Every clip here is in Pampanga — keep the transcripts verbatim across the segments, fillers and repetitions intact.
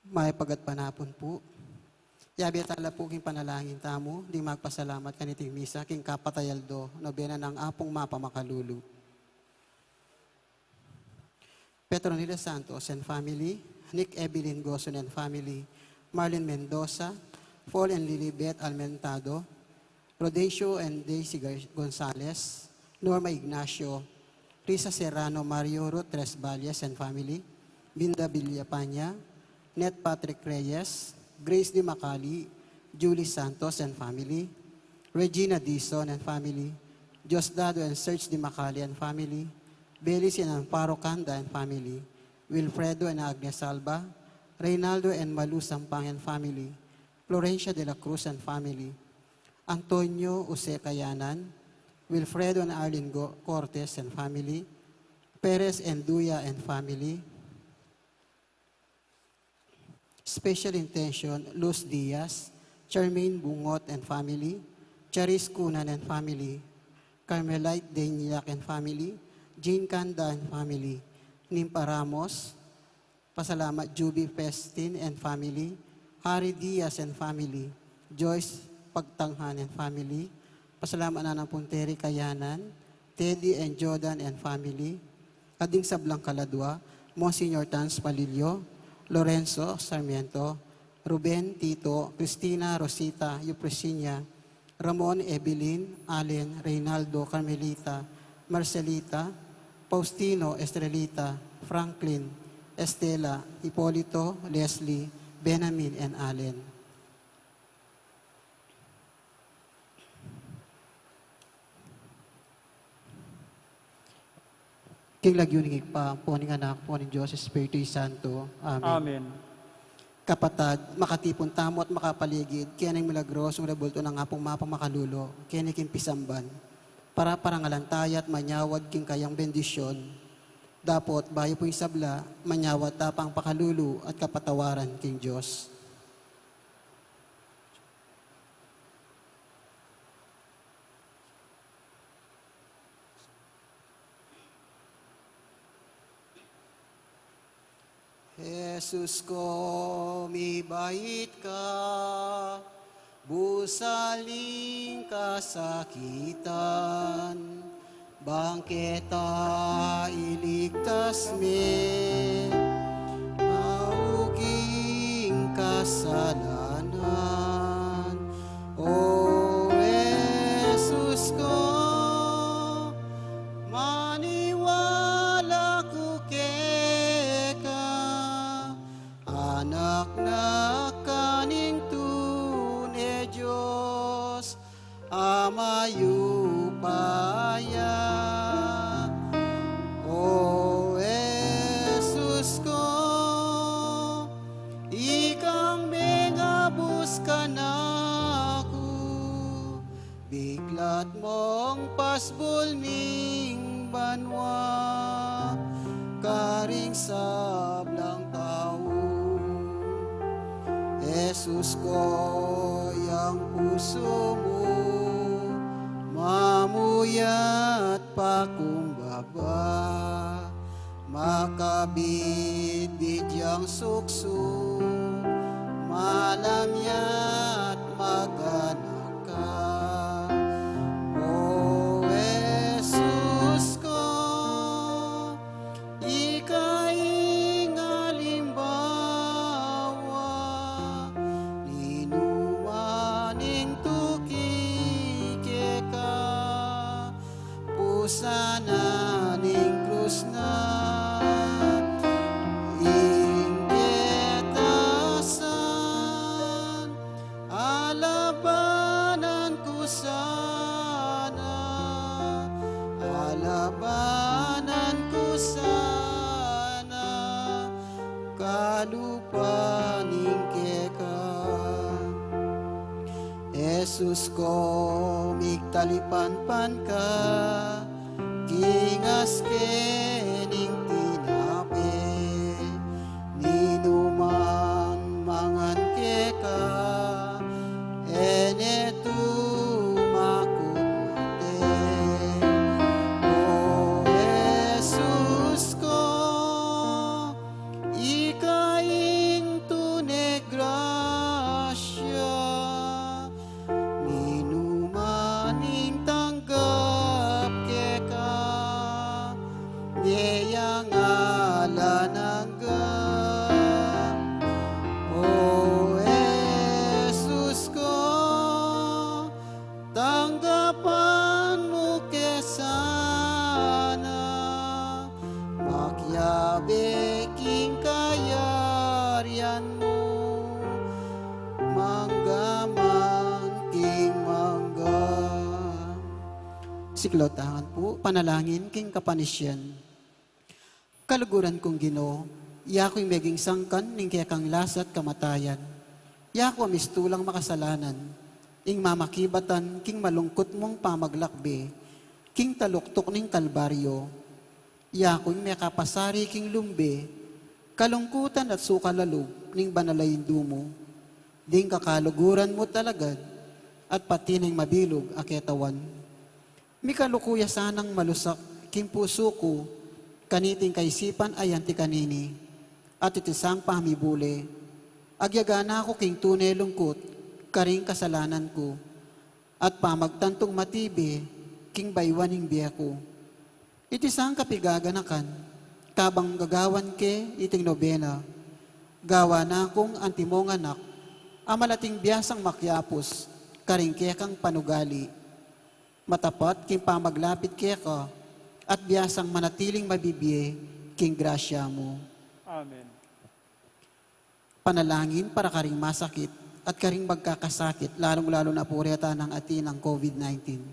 Mayap a gatpanapun pu. Yabe tala pu king panalangin tamu, ding magpasalamat kaniting misa king kapatay aldo, nobena nang Apung Mapamakalulu. Petronila Santos and family, Nick Evelyn Goson and family, Marlene Mendoza, Paul and Lilibet Almentado, Rodencio and Daisy Gar-, Gonzalez, Norma Ignacio, Risa Serrano, Mario Ruth Tres Valles and family, Binda Villapaña, Net Patrick Reyes, Grace Di Macali, Julie Santos and family, Regina Dizon and family, Diosdado and Serge Di Macali and family, Belis and Amparo Canda and family, Wilfredo and Agnes Salva, Reynaldo and Malu Sampang and family, Florencia de la Cruz and family, Antonio Jose Kayanan, Wilfredo and Arlene Go-, Cortes and family, Perez and Duya and family, special intention, Luz Diaz, Charmaine Bungot and family, Charis Cunan and family, Carmelite Danilac and family, Jean Canda and family, Nimpa Ramos, pasalamat Juby Pestin and family, Harry Diaz and family, Joyce Pagtanghan and family, pasalamat naman pu Terry Kayanan, Teddy and Jordan and family, at ding sablang kaladwa, Monsignor Tans Palillo, Lorenzo Sarmiento, Ruben, Tito, Cristina, Rosita, Eupresinia, Ramon, Evelyn, Allen, Reynaldo, Carmelita, Marcelita, Faustino, Estrelita, Franklin, Estela, Hipolito, Leslie, Benamin, and Allen. King lagyu ning Ibpa, ampo ning Anak, ampo ning Dios Espiritu Santo. Amen. Amen. Kapatad, makatipun tamu at makapaligid keni king milagrosung rebulto nang Apung Mapamakalulu, keni king pisamban, para parangalan taya at manyawad king kayang bendisyon. Dapot bayu pu ing sabla, manyawad ta pang pakalulu at kapatawaran king Dios. Jesus ko, mibait ka, busal ning kasakitan, bang keta iligtas me, auging kasalanan. O Jesus ko, maniwala ku keka, Anak na ka ning tune Dios, Ama yupaya. O Jesus ko, ikang mengabus kanaku, biglat mong pasbul ning banua, karing sablang tau. Jesus ko, yang pusu mu mamuyat pakumbaba, makabidbid yang suksu, malam ya't maganak ka. O Jesus ko, ika ing alimbawa, ninuman ing tuki keka, pusan na ning krus na, ing ketasan, alabanan ku sana, alabanan ku sana, kalupa ning keka. Jesus ko, migtalipanpan ka, king aske ning tinape, ninuman mangan keka, e ne tumakut mate. O Jesus ko, ika ing tune Siklaud tamu pu, panalangin king kapanisian. Kaluguran kung Ginu, yaku ing meging sangkan ning kekang lasa at kamatayan. Yaku a mistulang makasalanan, ing mamakibatan king malungkut mung pamaglakbe king taluktuk ning Kalbaryo. Yaku ing mekapasari king lumbe, kalungkutan at suka lalub ning banal a Indu mu, ding kakaluguran mu't alagad, at pati ning mabilug a ketawan. Mikaluku ya sanang malusak king pusu ku kaniting kaisipan a ayanti kanini, at iti sang pamibule, agyaga na ku king tune lungkut karing kasalanan ku, at pamagtantung matibe king baywan ning bie ku. Iti sang kapigaganakan, kabang gagawan ke iting nobena, gawa na kung antimong anak a malating biasang makiapus karing kekang panugali, matapat king pamaglapit keka, at biasang manatiling mabibie king grasya mu. Amen. Panalangin para karing masakit at karing magkakasakit, lalung-lalu na pu reta nang atin ing COVID nineteen.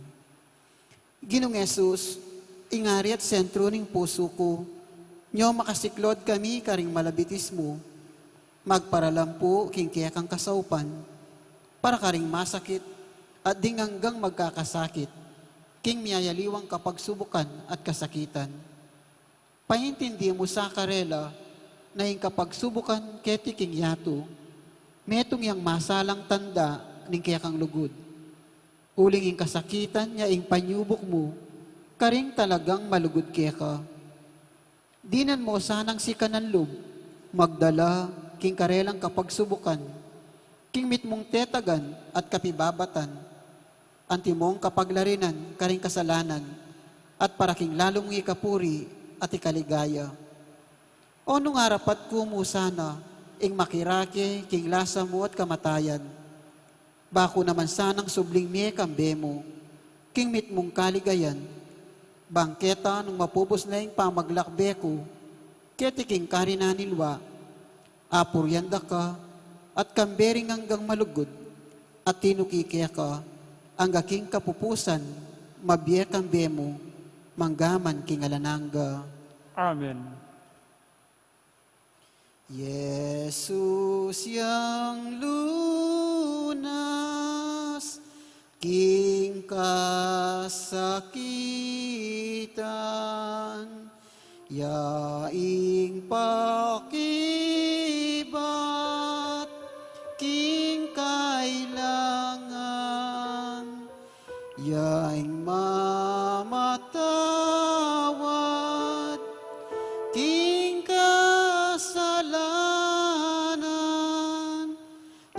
Ginung Jesus, ing ari at sentru ning pusu ku, nyo makasiklaud kami karing malabitis mu, magparalam pu king kekang kasaupan, para karing masakit at ding anggang magkakasakit, king miyayaliwang kapagsubukan at kasakitan. Paintindi mu sa karela na ing kapagsubukan keti king yatu, metung yang masalang tanda ning kekang lugud. Uling ing kasakitan ya ing panyubuk mu karing talagang malugud keka. Dinan mu sanang sikanan lub magdala king karelang kapagsubukan, king mitmung tetagan at kapibabatan, antimong kapaglarinan karing kasalanan, at para king lalu mung ikapuri at ikaligaya. O nung arapat ku mu sana ing makirake king lasa mu at kamatayan, ba ku naman sanang subling mie kambe mu king mitmung kaligayan, bang keta nung mapupus na ing pamaglakbe ku keti king karinan ning lua, apurian da ka, at kambe ring anggang malugud, at tinuki keka, angga king kapupusan, mabie kambe mu, mangga man king alang angga. Amen. Jesus yang lunas king kasakitan, ya ing pakibat king kailangan, ya ing mamatawad king kasalanan,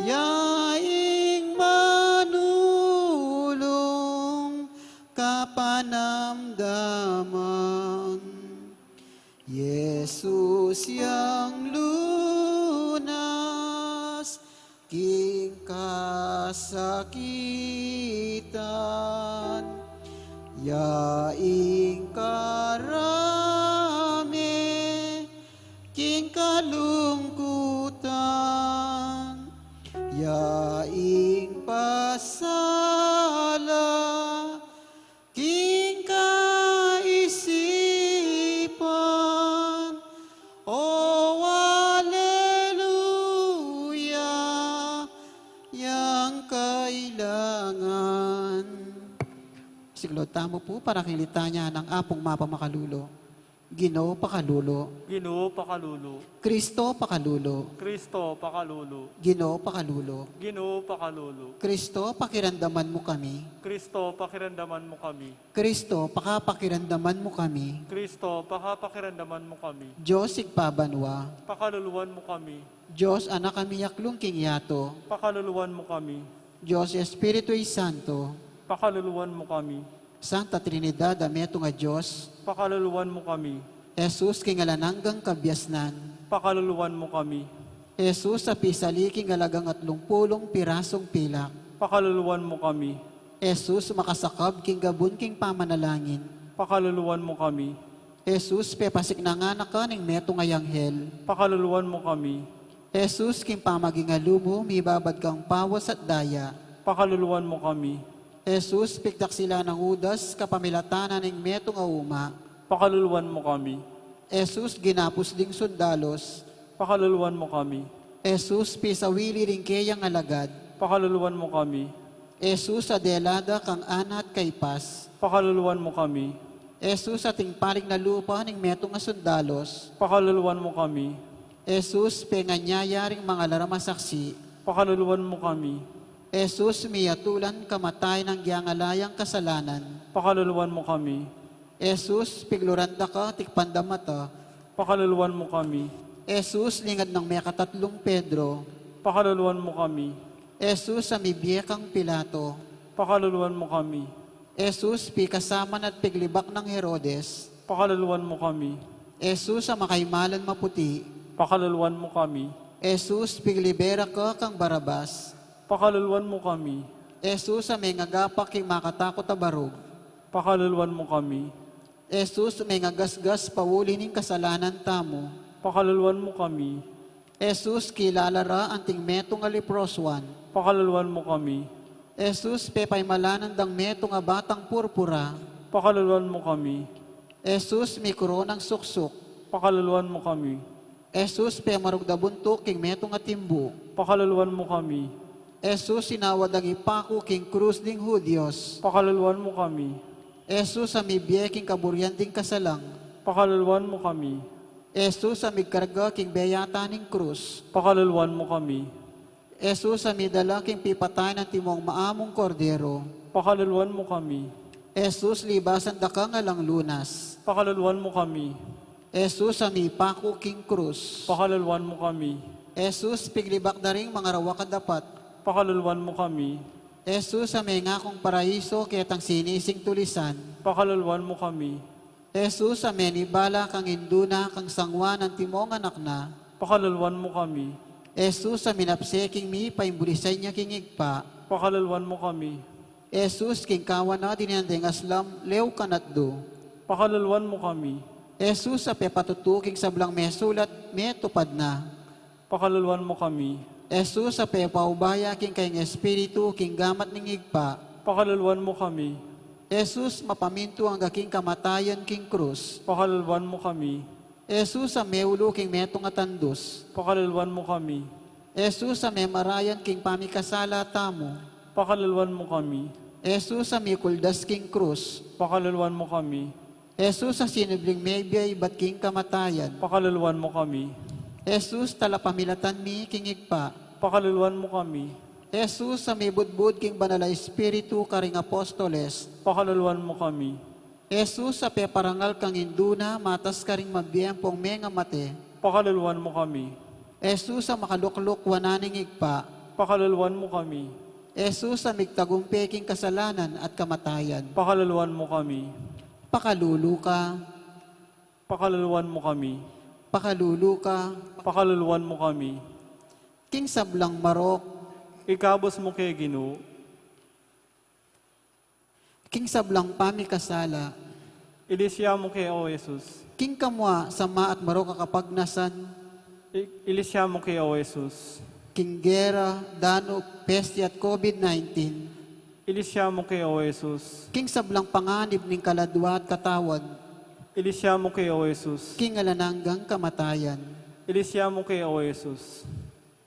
ya ing manulung kapanamdaman. Jesus yang lunas king kasakitan, ya ing karame king kalungkutan, ya ing pasala king kaisipan. O aleluya, yang kailangan. Siklaud tamu pu para king litanya nang Apung Mapamakalulu. Ginu, pakalulu. Ginu, pakalulu. Kristo, pakalulu. Kristo, pakalulu. Ginu, pakalulu. Ginu, pakalulu. Kristo, pakiramdaman mu kami. Kristo, pakiramdaman mu kami. Kristo, pakapakiramdaman mu kami. Kristo, pakapakiramdaman mu kami. Dios Ibpa banua, pakaluluan mu kami. Dios Anak a miyaklung king yatu, pakaluluan mu kami. Dios Espiritu Santo, pakaluluan mu kami. Santa Trinidad a metung a Dios, pakaluluan mu kami. Jesus king alang anggang kabiasnan, pakaluluan mu kami. Jesus a pisali king alagang atlungpulung pirasung pilak, pakaluluan mu kami. Jesus makasakab king gabun king pamanalangin, pakaluluan mu kami. Jesus pepasiknangan na ka ning metung a anghel, pakaluluan mu kami. Jesus king pamagingalu mu mibabad kang pawas at daya, pakaluluan mu kami. Jesus, pigtaksilan nang Judas kapamilatan na ning metung a uma. Pakaluluan mu kami. Jesus, ginapus ding sundalus. Pakaluluan mu kami. Jesus, pisawili ring keyang alagad. Pakaluluan mu kami. Jesus, adela da kang Ana at Caipas. Pakaluluan mu kami. Jesus, ating palig na lupa ning metung a sundalus. Pakaluluan mu kami. Jesus, penganyaya ring mangalarang a saksi. Pakaluluan mu kami. Jesus, miyatulan kamatayan nang giyang ala yang kasalanan. Pakaluluan mu kami. Jesus, pigluran da ka, tikpan da mata. Pakaluluan mu kami. Jesus, lingad nang mekatatlung Pedro. Pakaluluan mu kami. Jesus, a mibie kang Pilato. Pakaluluan mu kami. Jesus, pikasaman at piglibak nang Herodes. Pakaluluan mu kami. Jesus, a makaimalan maputi. Pakaluluan mu kami. Jesus, piglibera ka kang Barabas. Pakaluluan mu kami. Jesus, a mengagapa king makatakut a barug. Pakaluluan mu kami. Jesus, mengagasgas pauli ning kasalanan tamu. Pakaluluan mu kami. Jesus, kilala ra anting metung a leprosuan. Pakaluluan mu kami. Jesus, pepaimalanan dang metung a batang purpura. Pakaluluan mu kami. Jesus, mikoronang suksuk. Pakaluluan mu kami. Jesus, pemarugdabuntuk king metung a timbu. Pakaluluan mu kami. Jesus, sinawa dang ipaku king krus ding Judios. Pakaluluan mu kami. Jesus, a mibie king kaburian ding kasalang. Pakaluluan mu kami. Jesus, a migkarga king beyata ning krus. Pakaluluan mu kami. Jesus, a midala king pipatay nang timong maamung Kordero. Pakaluluan mu kami. Jesus, libasan da kang alang lunas. Pakaluluan mu kami. Jesus, a mipaku king krus. Pakaluluan mu kami. Jesus, piglibak da ring mangarawak a dapat. Pakaluluan mu kami. Jesus, a mengakung paraiso ketang sinising tulisan. Pakaluluan mu kami. Jesus, a menibala kang indu na kang sangwa nang timong anak na. Pakaluluan mu kami. Jesus, a minapse king mipaimburisan ya king Ibpa. Pakaluluan mu kami. Jesus, king kawan na dininan deng aslam, lew kanatdu. Pakaluluan mu kami. Jesus, a pepatutu king sablang mesulat, metupad na. Pakaluluan mu kami. Jesus, a pepaubaya king kayang Espiritu king gamat ning Ibpa. Pakaluluan mu kami. Jesus, mapamintu angga king kamatayan king krus. Pakaluluan mu kami. Jesus, a meulu king metung a tandus. Pakaluluan mu kami. Jesus, a memarayan king pamikasala tamu. Pakaluluan mu kami. Jesus, a mikuldas king krus. Pakaluluan mu kami. Jesus, a sinubling mebie ibat king kamatayan. Pakaluluan mu kami. Jesus, talapamilatan mi king Ibpa. Pakaluluan mu kami. Jesus, a mibudbud king Banal a Espiritu karing apostoles. Pakaluluan mu kami. Jesus, a peparangal kang indu na matas karing mabie ampong mengamate. Pakaluluan mu kami. Jesus, a makalukluk wanan ning Ibpa. Pakaluluan mu kami. Jesus, a migtagumpe king kasalanan at kamatayan. Pakaluluan mu kami. Pakalulu ka. Pakaluluan mu kami. Pakalulu ka. Pakaluluan mu kami. King sablang marok. Ikabus mu ke Ginu. King sablang pamikasala. Ilisya mu ke, O Jesus. King kamua sama at marok a kapagnasan. I-, ilisya mu ke, O Jesus. King gera, danu, peste at COVID nineteen. Ilisya mu ke, O Jesus. King sablang panganib ning kaladua at katawan. Ilisya mu ke, O Jesus. King alang anggang kamatayan. Ilisya mu ke, O Jesus.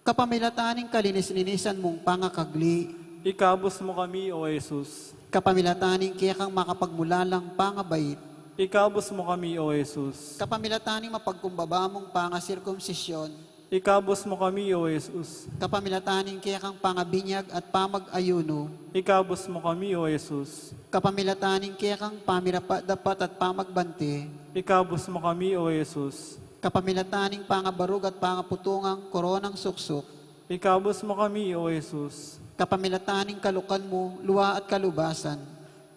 Kapamilatan ning kalinis-linisan mung pangakagli. Ikabus mu kami, O Jesus. Kapamilatan ning kekang makapagmulalang pangabait. Ikabus mu kami, O Jesus. Kapamilatan ning mapagkumbaba mung pangasirkumsisyon. Ikabus mu kami, O Jesus. Kapamilatan ning kekang pangabinyag at pamag-ayuno. Ikabus mu kami, O Jesus. Kapamilatan ning kekang pamirapat-dapat at pamagbante. Ikabus mu kami, O Jesus. Kapamilatan ning pangabarug at pangaputungang koronang suksuk. Ikabus mu kami, O Jesus. Kapamilatan ning kalukan mu, lua at kalubasan.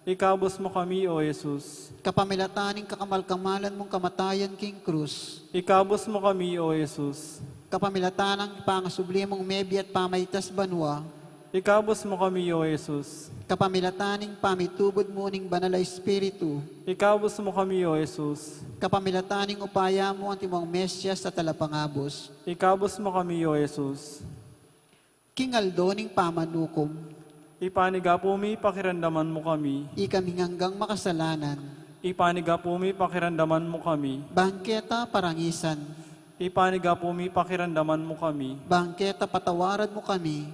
Ikabus mu kami, O Jesus. Kapamilatan ning kakamal-kamalan mung kamatayan king krus. Ikabus mu kami, O Jesus. Kapamilatan ning pangasubli mung mebie at pamaitas banua. Ikabus mu kami, O Jesus. Kapamilatan ning pamitubud mu ning Banal a Espiritu. Ikabus mu kami, O Jesus. Kapamilatan ning upaya mu antimong Mesias at Talapangabus. Ikabus mu kami, O Jesus. King aldo ning pamanukum. Ipanigapu mi, pakiramdaman mu kami. Ikaming anggang makasalanan. Ipanigapu mi, pakiramdaman mu kami. Bang keta parangisan. Ipanigapu mi, pakiramdaman mu kami. Bang keta patawaran mu kami.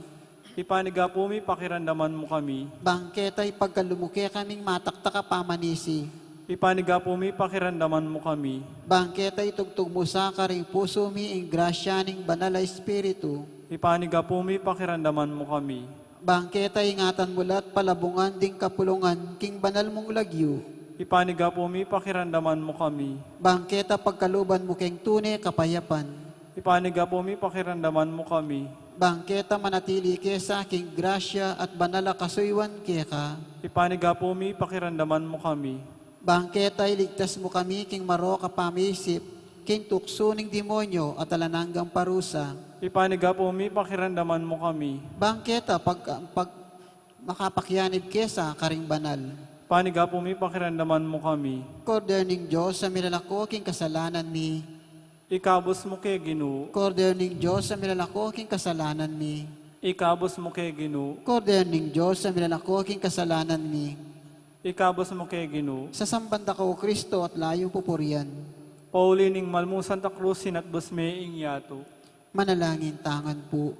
Ipanigapu mi, pakiramdaman mu kami. Bang keta ipagkalub mu kekaming mataktak a pamanisi. Ipanigapu mi, pakiramdaman mu kami. Bang keta itugtug mu sa karing pusu mi ing grasya ning Banal a Espiritu. Ipanigapu mi, pakiramdaman mu kami. Bang keta ingatan mu la't palabungan ding kapulungan king banal mung lagyu. Ipanigapu mi, pakiramdaman mu kami. Bang keta pagkaluban mu keng tune kapayapan. Ipanigapu mi, pakiramdaman mu kami. Bang keta manatili ke sa king grasya at banal a kasuyuan keka. Ipanigapu mi, pakiramdaman mu kami. Bang keta iligtas mu kami king marok a pamaisip, king tuksu ning demonyo at alang anggang parusa. Ipanigapu mi, pakiramdaman mu kami. Bang keta pag, pag, makapakianib ke sa karing banal. Ipanigapu mi, pakiramdaman mu kami. Kordero ning Dios a milalako king kasalanan mi. Ikabus mu ke, Ginu. Kordero ning Dios a milalako king kasalanan mi. Ikabus mu ke, Ginu. Kordero ning Dios a milalako king kasalanan mi. Ikabus mu ke, Ginu. Sasamban da ka, O Kristo, at layung pupurian. Pauli ning malmu Santa Cruz, sinatbus me ing yatu. Manalangin tangan pu.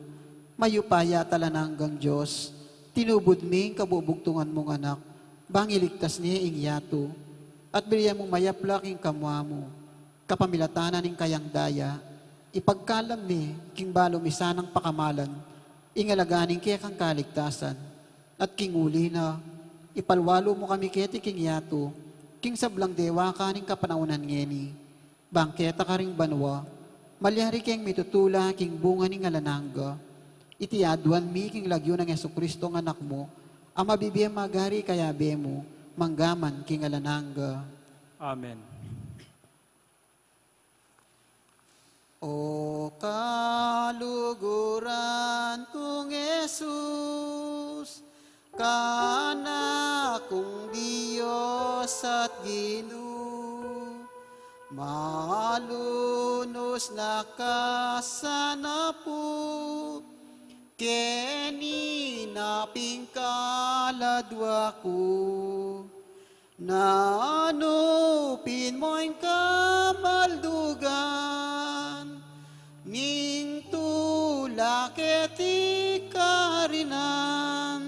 Mayupaya at alang anggang Dios, tinubud me ing kabubugtungan mung Anak, bang iligtas ne ing yatu, at binye mung mayap la king kamua mu. Kapamilatan na ning kayang daya, ipagkalam ne king balu mi sanang pakamalan ing alaga ning kekang kaligtasan, at king uli na, ipalwalu mu kami keti king yatu, king sablang dewakan ning kapanaunan ngeni. Bang keta karing banua, malyari keng mitutula king bunga ning alang angga. Iti aduan mi king lagyu nang Jesucristo a Anak mu, a mabibie magari kayabe mu, mangga man king alang angga. Amen. O kaluguran kung Jesus, Anak kung Dios at Ginu, malunus na ka sana pu, keni na pin kaladua ku. Nanu pin mo ing kabaldugan ning tula keti karinan,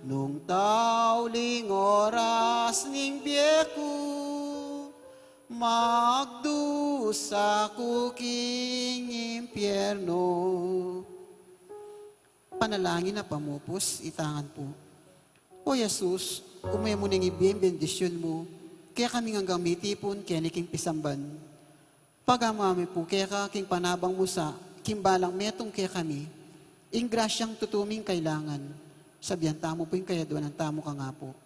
nung tauling oras ning bie ku, magdusa ku king impyernu. Panalangin a pamupus, itangan pu. O Jesus, ume mu neng ibie ing bendisyun mu kekaming anggang mitipun keni king pisamban. Pagamu mi pu keka king panabang mu sa king balang metung kekami ing grasyang tutu ming kailangan. Sabian tamu pu ing kayaduanan tamu kangapu.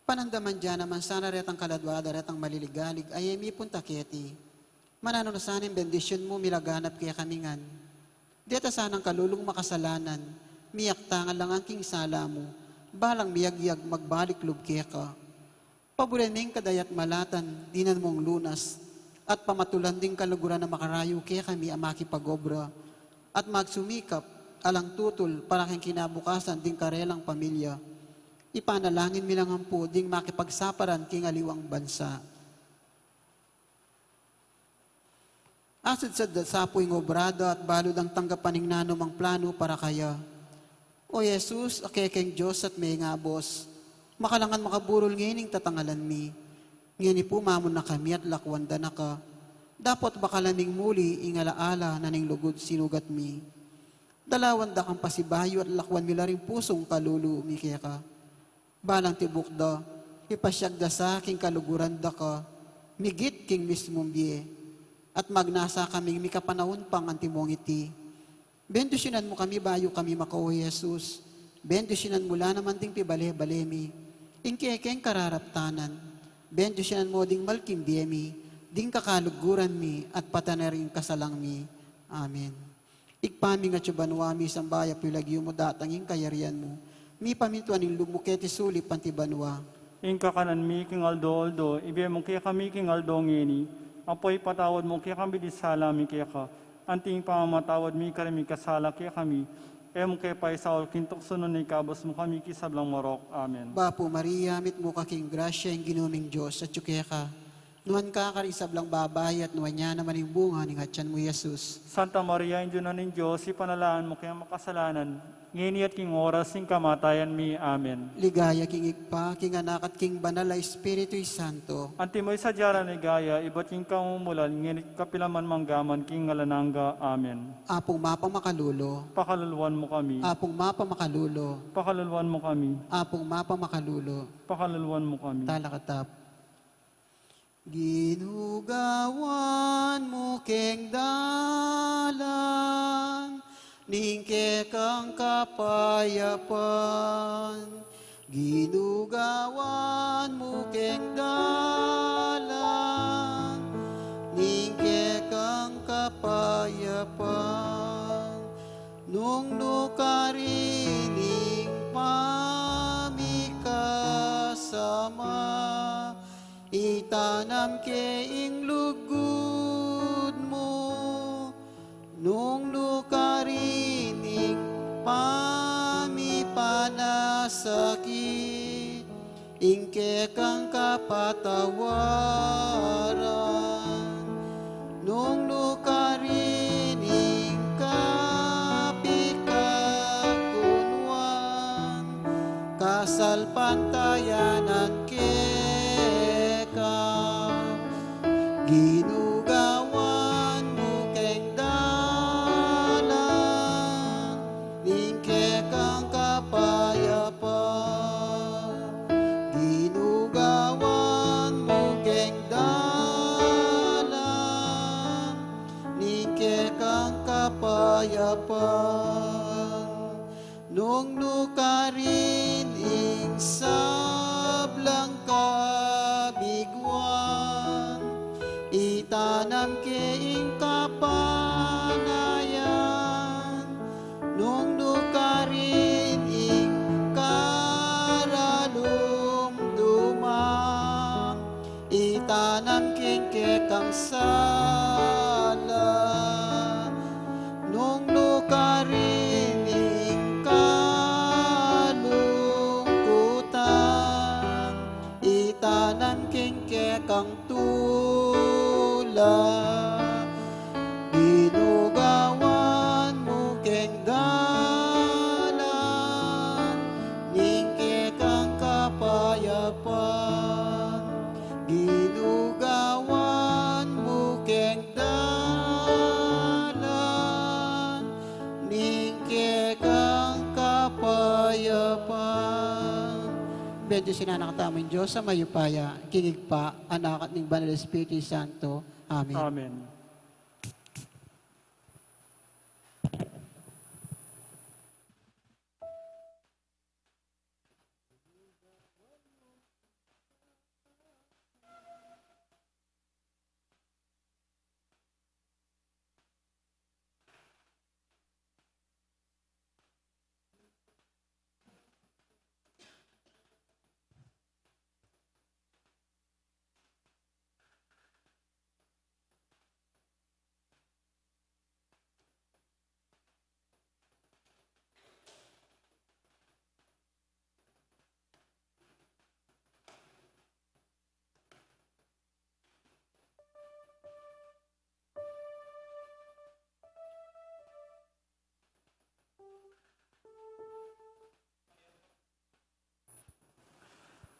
Panandaman da naman sana retang kaladua da retang maliligalig a e mipunta keti. Mananu na sana ing bendisyun mu milaganap kekami ngan. Deta sanang kalulung makasalanan, miyaktangan la ngan king sala mu, balang miyagyag magbalik lub keka. Paburen me ing kadayat malatan dinan mung lunas, at pamatulan ding kaluguran a makarayu kekami a makipag-obra, at magsumikap, alang tutul, para king kinabukasan ding karelang pamilya. Ipanalangin mi la ngan pu ding makipagsaparan king aliwang bansa. Asudsad da sa pu ing obra da at balu dang tanggapan ing nanumang planu para kaya. O Jesus, a kekeng Dios at mengabus, makalangan makaburul ngeni ing tatangalan mi. Ngeni pu mamun na kami at lakwan da na ka. Dapot bakalan ming muli ing ala-ala na ning lugud sinugat mi. Dalawan da kang pasibayu at lakwan mi la ring pusung kalulu mi keka. Balang tibuk da, ipasyag da sa king kaluguran da ka, migit king mismung bie, at magnasa kaming mikapanaun pang antimong iti. Bendisyunan mu kami bayu kami mako, O Jesus. Bendisyunan mu la naman ding pibale-bale mi, ing kekeng kararaptanan. Bendisyunan mu ding mal king bie mi, ding kakaluguran mi, at patawaran ing kasalang mi. Amen. Ibpa mi, atsu ka banua, misamban ya pu ing lagyu mu, datang ing kayarian mu, mipamintuan ing lub mu keti sulip anti banua. Ing kakanan mi king aldo-aldo, ibie mu kekami king aldo ngeni, ampon ipatawad mu kekami ding sala mi keka, anti ing pamamatawad mi karing mikasala kekami. E mu ke paisaul king tuksu, nune ikabus mu kami king sablang marok. Amen. Bapu Maria, mitmu ka king grasya, ing Ginu ming Dios atsu keka. Nuan ka karing sablang babai, at nuan ya naman ing bunga ning atian mu, Jesus. Santa Maria, Indu na ning Dios, ipanalangin mu kaming makasalanan, ngeni at king oras ning kamatayan mi. Amen. Ligaya king Ibpa, king Anak, at king Banal a Espiritu Santo. Antimo ing sadya nang ligaya ibat king kamumulan, ngeni at kapilan man, angga man king alang angga. Amen. Apung mapamakalulu, pakaluluan mu kami. Apung mapamakalulu, pakaluluan mu kami. Apung mapamakalulu, pakaluluan mu kami. Talakatap. Ginu, gawan mu keng dalan ning kekang kapayapan. Ginu, gawan mu keng dalan ning kekang kapayapan. Nung nukarin ing pamikasama, itanam ke ing lugud mu. Nung nukarin ing pamipanasakit, ing kekang kapatawaran. Nung nukarin ing kapikakunwan, kasalpantayanan keka. Ginu, gawan mu keng dalan ning kekang kapayapan. Ginu, gawan mu keng dalan ning kekang kapayapan. Nung nukarin ing sablang kabiguan, itanam ke ing kapanayan. Nung nukarin ing karalumduman, itanam king kekang sala. Nung nukarin ing kalungkutan, itanam king kekang tula. Ginu, gawan mu keng dalan ning kekang kapayapan. Ginu, gawan mu keng dalan ning kekang kapayapan. Bendisyunan na katamu ning Dios a mayupaya, king Ibpa, Anak, at ning Banal Espiritu Santo. Amen. Amen.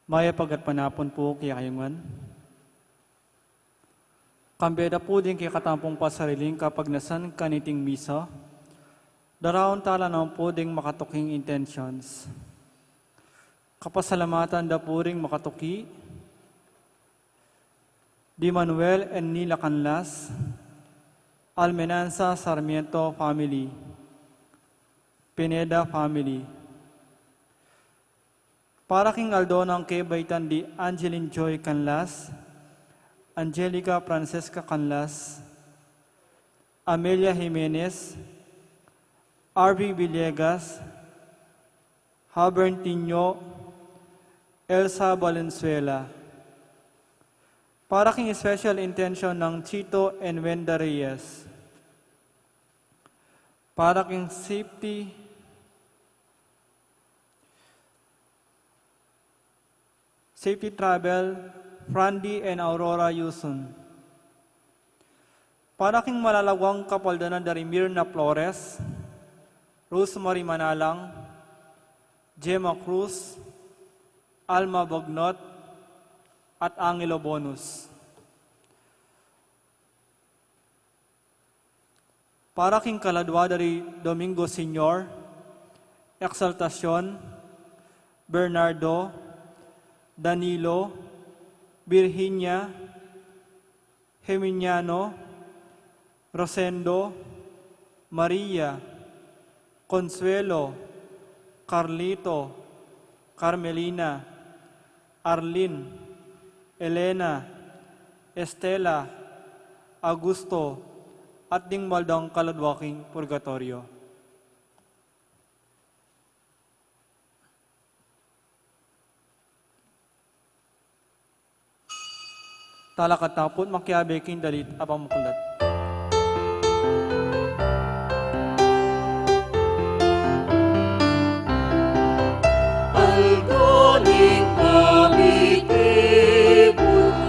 Mayap a gatpanapun pu kekayu ngan. Kambe da pu ding kekatamu pung pasariling kapagnasan kaniting misa, daraun tala naman pu ding makatuking intentions. Kapasalamatan da pu ring makatuki, di Manuel and Nila Canlas, Almenanza Sarmiento family, Pineda family, Para king aldo nang kebaitan di Angeline Joy Canlas, Angelica Francesca Canlas, Amelia Jimenez, R B Villegas, Habertino, Elsa Valenzuela. Para king special intention nang Chito and Wenda Reyes. Para king safety, safety travel, Frandy and Aurora Yusun. Para king malalaguang kapaldanan dari Mirna Flores, Rosemary Manalang, Gemma Cruz, Alma Bognot, at Angelo Bonus. Para king kaladua dari Domingo Senior, Exaltacion, Bernardo, Danilo, Virginia, Geminiano, Rosendo, Maria, Consuelo, Carlito, Carmelina, Arlene, Elena, Estela, Augusto, at ding maldang kaladua king purgatorio. Talakad ta pu at makiabe king dalit a pamuklat. Aldo ning pamikibul,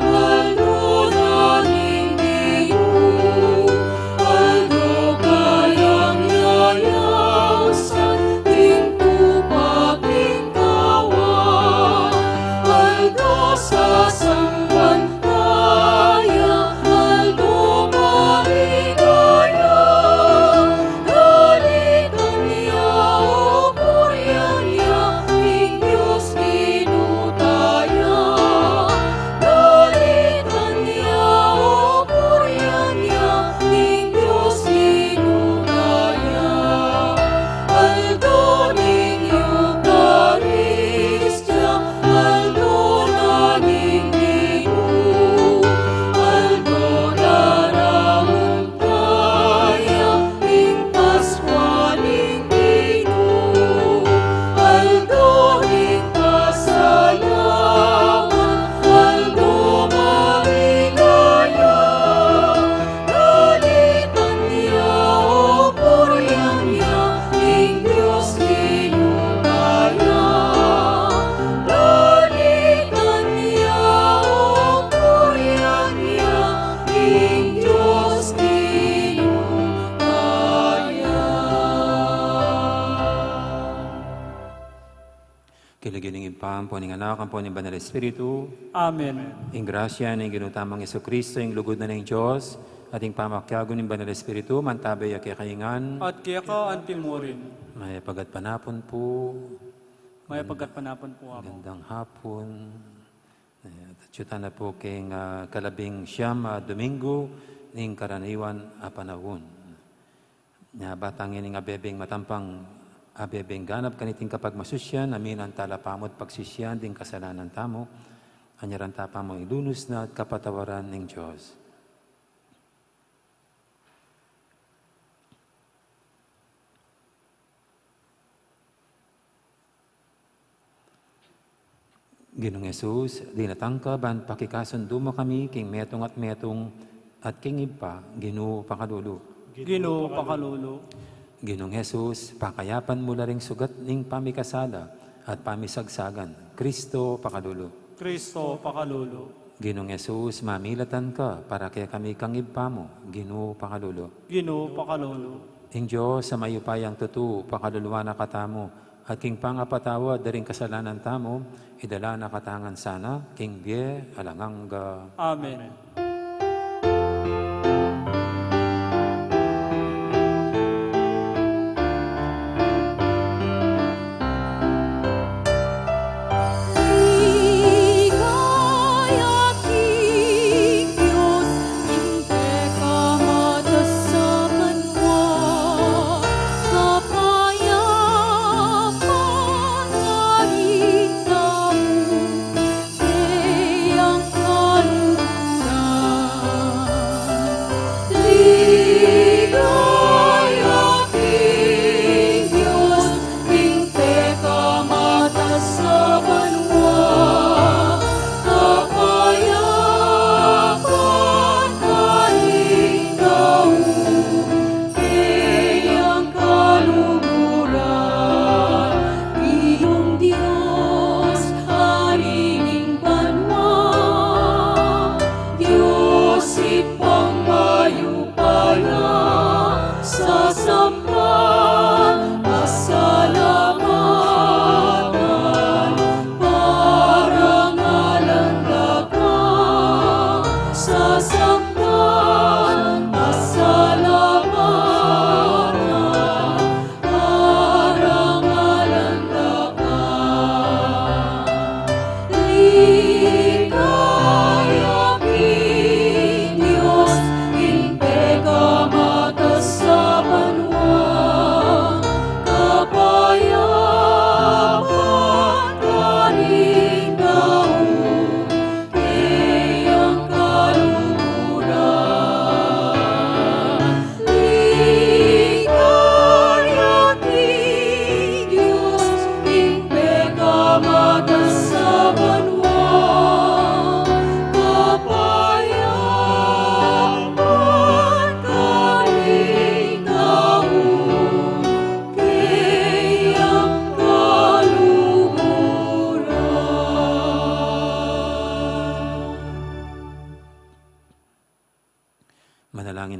aldo na ning Ginu, aldo kayang yayausan king tupa king kawan, aldo sasamban da ya, aldo maligaya. Dalitan ya, o purian ya, ing Dios Ginu taya. Dalitan ya, o purian ya, ing Dios Ginu taya. Aldo ning Eukaristia, aldo na ning Ginu, aldo daraun taya ing Paskua ning Ginu, aldo ning pasalamat, aldo maligaya. Dalitan ya, o purian ya, ing Dios Ginu taya. Dalitan ya, o purian ya, ing Dios Ginu taya. King lagyu ning Ibpa, ampo ning Anak, ampo ning Banal Espiritu. Amen. Ing grasya ning Ginu tamung Jesucristo, ing lugud na ning Dios, at ing pamakiabe ning Banal Espiritu, mantabe ya kekayu ngan. At keka anti murin. Mayap a gatpanapun pu. Mayap a gatpanapun pu, Among. Magandang hapon. At atyu tana pu king, ah, kalabing siyam a Domingo ning karaniwan a panaun. Nya ba tang ining abebeng matampang, abebeng ganap kaniting kapagmasusyan, aminan tala pamu at pagsisian ding kasalanan tamu, anyaran ta pamu ing lunus na at kapatawaran ning Dios. Ginung Jesus, dinatang ka ban pakikasundu mu kami king metung at metung at king Ibpa, Ginu pakalulu. Ginu pakalulu. Ginung Jesus, pakayapan mu la ring sugat ning pamikasala at pamisagsagan, Kristo pakalulu. Kristo pakalulu. Ginung Jesus, mamilatan ka para kekami kang Ibpa mu, Ginu pakalulu. Ginu pakalulu. Ing Dios a mayupayang tutu, pakaluluan na katamu, at king pangapatawad da ring kasalanan tamu, idala na katamu ngan sana king bie alang angga. Amen.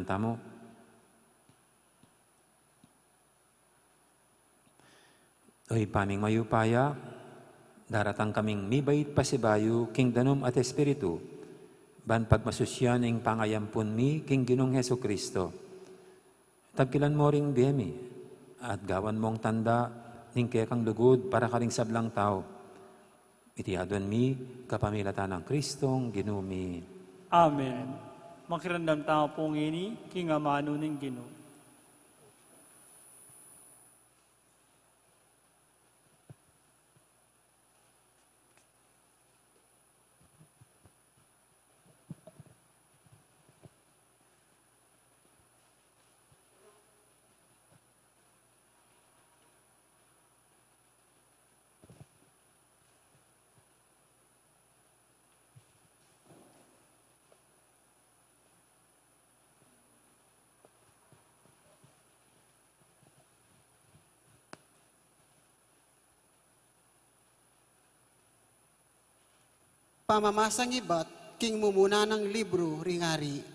Tamu. O Ibpa ming mayupaya, daratang kaming mibait pasibayu king danum at espiritu, ban pagmasusyan ing pangayampun mi king Ginung Jesucristo. Tagkilan mo ring bie mi, at gawan mong tanda ning kekang lugud para karing sablang tau. Iti aduan mi kapamilatan nang Kristong Ginu mi. Amen. Makiramdam tamu pu ngeni king amanu ning Ginu. Pamamasang ibat king mumuna nang libru ring Ari.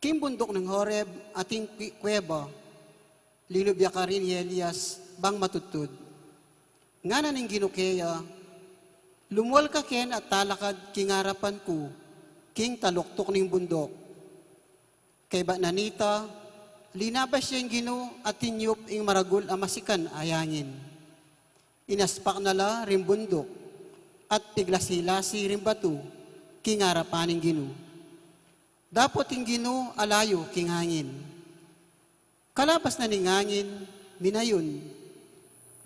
King bunduk ning Horeb ating kwi-, kuweba, linubya karin i Elias bang matudtud. Ngana ning Ginu keya, "Lumual ka ken at talakad king arapan ku king taluktuk ning bunduk." Kaybat na nita, linabas ya ing Ginu at tinyup ing maragul a masikan a yangin. Inaspak na la ring bunduk, at piglasi-lasi ring batu king arapan ning Ginu. Dapot ing Ginu alayu king angin. Kalabas na ning angin, minayun.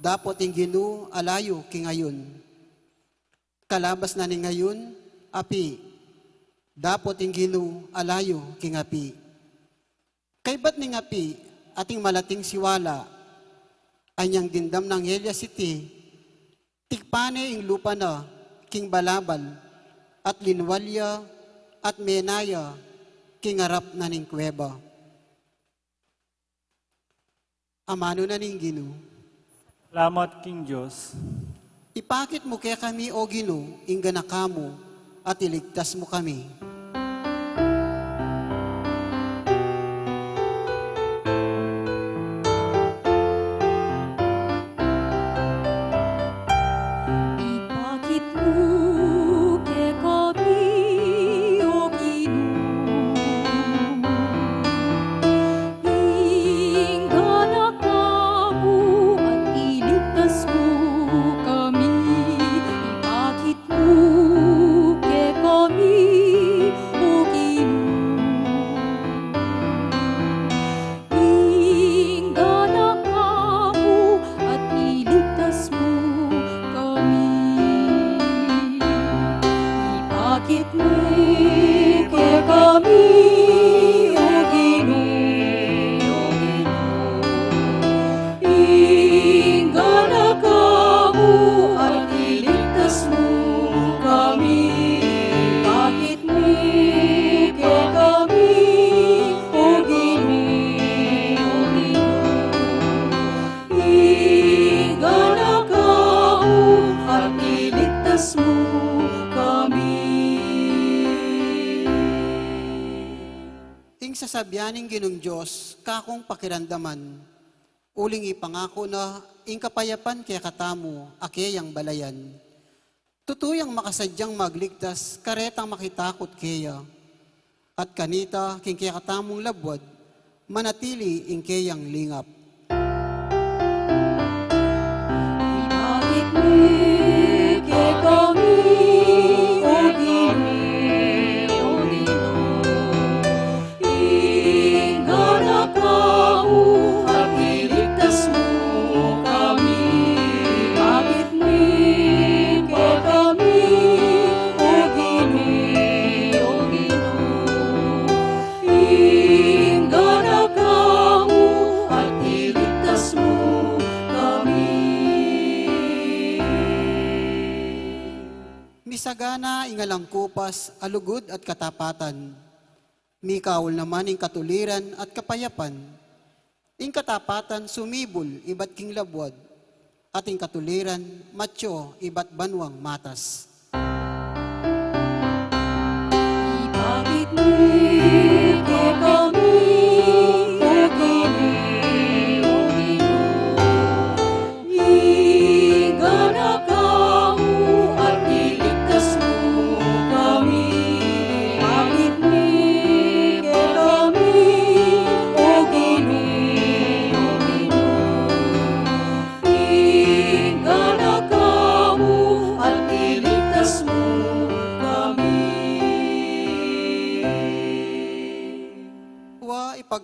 Dapot ing Ginu alayu king ayun. Kalabas na ning ayun, api. Dapot ing Ginu alayu king api. Kaybat ning api, ating malating siwala. Anyang dimdam nang Elias iti, tikpan ne ing lupa na king balabal, at linual ya, at mena ya king arap na ning kuweba. Amanu na ning Ginu. Salamat king Dios. Ipakit mu kekami, O Ginu, ing ganaka mu, at iligtas mu kami. Ipakit mu kekami, O Ginu, ing ganaka mu at iligtas mu kami. Ipakit mu kekami, O Ginu, ing ganaka mu at iligtas mu kami. Ipakit mu kekami, O Ginu, ing ganaka mu at iligtas mu kami. Ipakit mu kekami, O Ginu, ing ganaka mu at iligtas mu kami. Ing sasabian ning Ginung Dios, kakung pakiramdaman, uling ipangaku na ing kapayapan kekatamu a keyang balayan. Tutu yang makasadyang magligtas karetang makitakut keya. At kanita, king kekatamung labuad, manatili ing keyang lingap. Ipakit mu kekami, O Ginu, ing ganaka mu at iligtas mu kami. Ipakit mu kekami, O Ginu, ing ganaka mu at iligtas mu kami. Misagana ing alang kupas a lugud at katapatan. Mikaul naman ing katuliran at kapayapan. Ing katapatan sumibul ibat king labuad, at ing katuliran matyu ibat banuang matas. Ipakit mu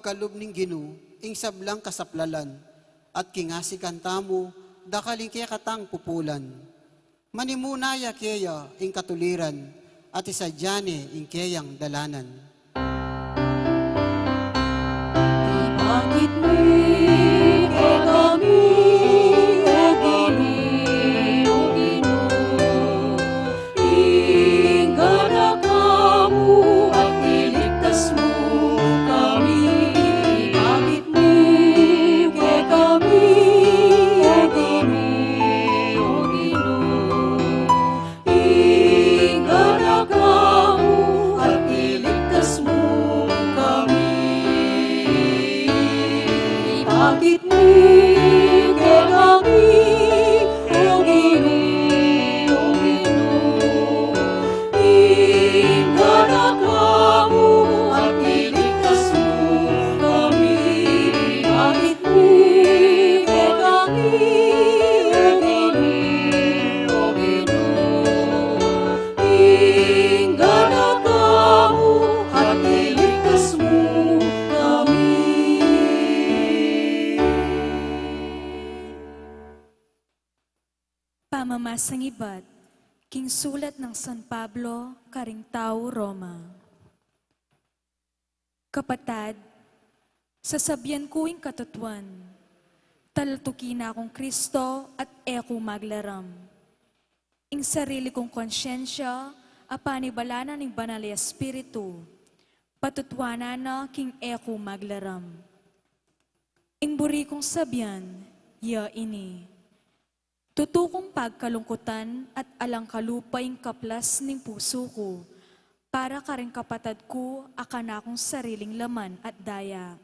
kalub ning Ginu ing sablang kasaplalan, at king asikan tamu dakal ing kekatang pupulan. Manimuna ya keya ing katuliran, at isadya ne ing keyang dalanan. Ipakit mu kekami, O Ginu, O Ginu, ing ganaka mu at iligtas mu kami. Ipakit mu kekami, O Ginu, O Ginu, ing ganaka mu at iligtas mu kami. Ipakit mu kekami, O Ginu, O Ginu, ing ganaka mu at iligtas mu kami. Ipakit mu kekami, O Ginu, O Ginu, ing ganaka mu at iligtas mu kami. Pamamasang ibat king sulat nang San Pablo karing tau Roma. Kapatad, sasabian ku ing katutuan, talatuki na kung Kristo at e ku maglaram. Ing sarili kung konsyensya a panibala na ning Banal a Espiritu, patutuanan na king e ku maglaram. Ing buri kung sabian, ya ini. Tutu kung pagkalungkutan at alang kalupa ing kaplas ning pusu ku, para karing kapatad ku a kanakung sariling laman at daya.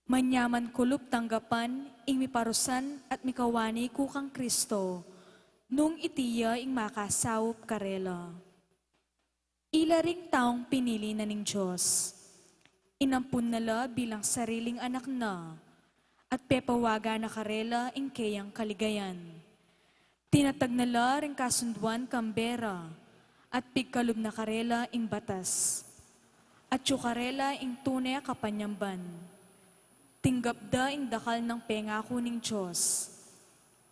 Manyaman ku lub tanggapan ing miparusan at mikawani ku kang Kristo, nung iti ya ing makasaup karela. Ila ring taung pinili na ning Dios. Inampun na la bilang sariling anak na, at pepawagan na karela ing keyang kaligayan. Tinatag na la ring kasunduan kang bera, at pigkalub na karela ing batas. Atyu karela ing tune a kapanyamban. Tinggap da ing dakal nang pengaku ning Dios.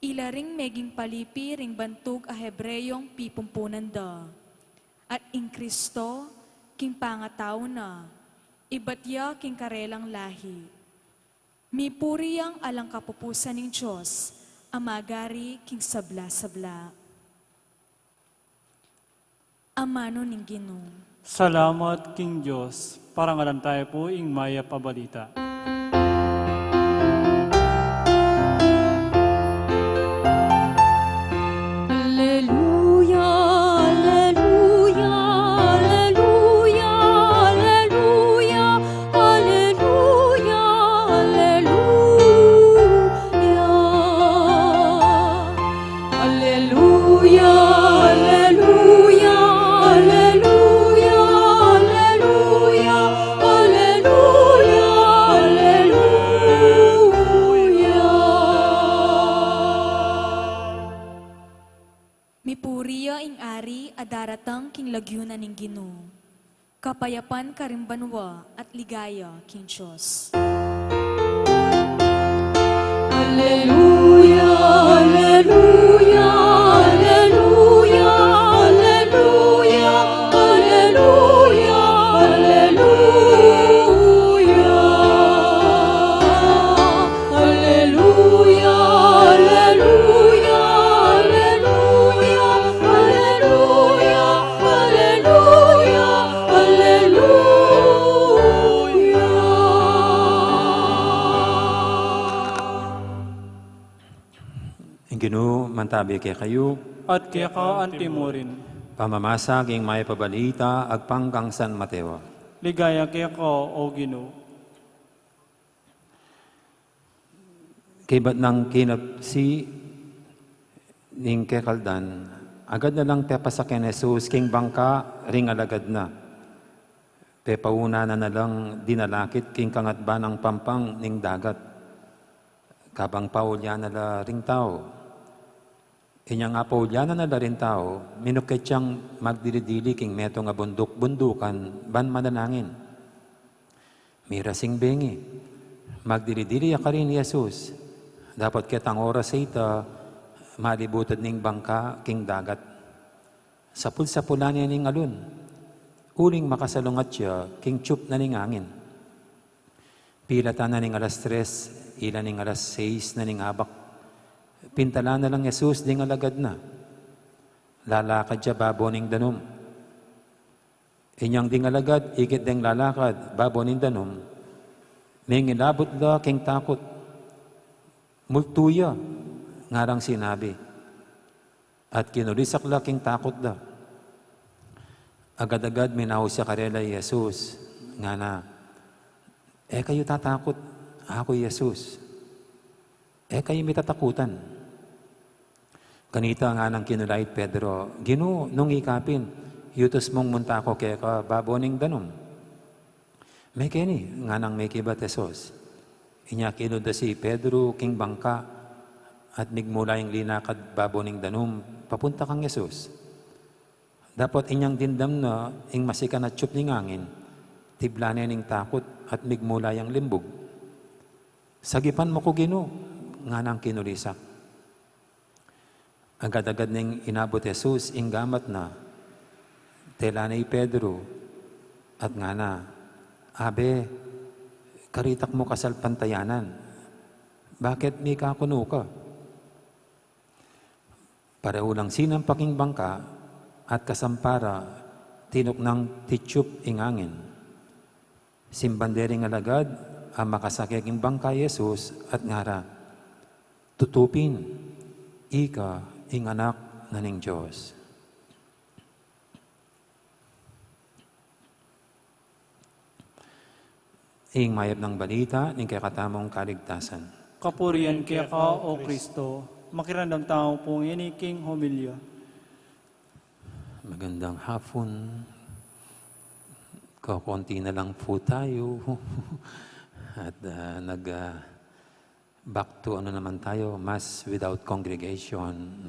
Ila ring meging palipi ring bantug a Hebreong pipumpunan da. At ing Kristo, king pangatau na, ibat ya king karelang lahi. Mipuri yang alang kapupusan ning Dios, a magari king sabla-sabla. Amanu ning Ginu. Salamat king Dios. Parangalan tayu pu ing Mayap a Balita. Alleluia, alleluia, alleluia, alleluia. Alleluia, alleluia. Alleluia, alleluia, alleluia, alleluia, alleluia, alleluia. Mipuri ya ing Ari a daratang king lagyu na ning Ginu. Kapayapan karing banua at ligaya king Dios. Alleluia, alleluia, alleluia, alleluia, alleluia, alleluia. Alleluia, alleluia, alleluia, alleluia, alleluia, alleluia. Ing Ginu mantabi kekayu. At keka anti mu rin. Pamamasa king Mayap a Balita agpang kang San Mateo. Ligaya keka, O Ginu. Kaybat nang kinapsi ning kekaldan, agad na lang pepasaken Jesus king bangka ring alagad na. Pepauna na na lang dinalakit king kangatba nang pampang ning dagat. Kabang paulyan na la ring tau. Inyang apaulyanan na la ring tau, minuket yang magdili-dili king metung a bunduk-bundukan ban manalangin. Mirasing bengi, magdili-dili ya karin i Jesus. Dapot ketang oras a ita, malibutan ning bangka king dagat. Sapul-sapulan ne ning alun, uling makasalungat ya king tiyup na ning angin. Pilatan na ning alas tres, ila ning alas sais na ning abak. Pintalan na lang Jesus ding alagad na. Lalakad ya babo ning danum. Inyang ding alagad, ikit deng lalakad babo ning danum, mengilabut la king takut. Multu ya, ngarang sinabi, at kinulisak la king takut da. Agad-agad minaus ya karela i Jesus, ngana, "E kayu tatakut, aku i Jesus. E kayu mitatakutan." Kanita nganang kinula i Pedro, "Ginu, nung ika pin, yutus mung munta ku keka babo ning danum." "Mekeni," nganang mekibat Jesus. Inya kinuda si Pedro king bangka at migmula yang linakad babo ning danum papunta kang Jesus. Dapot inyang dimdam na ing masikan a tiyup ning angin, tibla ne ning takut at migmula yang limbug. "Sagipan mu ku, Ginu," nganang kinulisak. Agad-agad neng inabut Jesus ing gamat na, tela ne i Pedro, at ngana, "Abe, karitak mu kasalpantayanan, bakit mikakunu ka?" Paraulang sinampa king bangka at kasampa ra, tinuknang titiyup ing angin. Simban de ring alagad a makasake king bangka i Jesus at ngara, "Tutu pin, ika ing Anak na ning Dios." Ing mayap nang balita ning kekatamung kaligtasan. Kapurian keka, O Kristo. Makiramdam tamu pu ngeni king homilya. Magandang hapon. Kokonti na lang po tayo. At, ah, nag, ah, back to ano naman tayo, mass without congregation.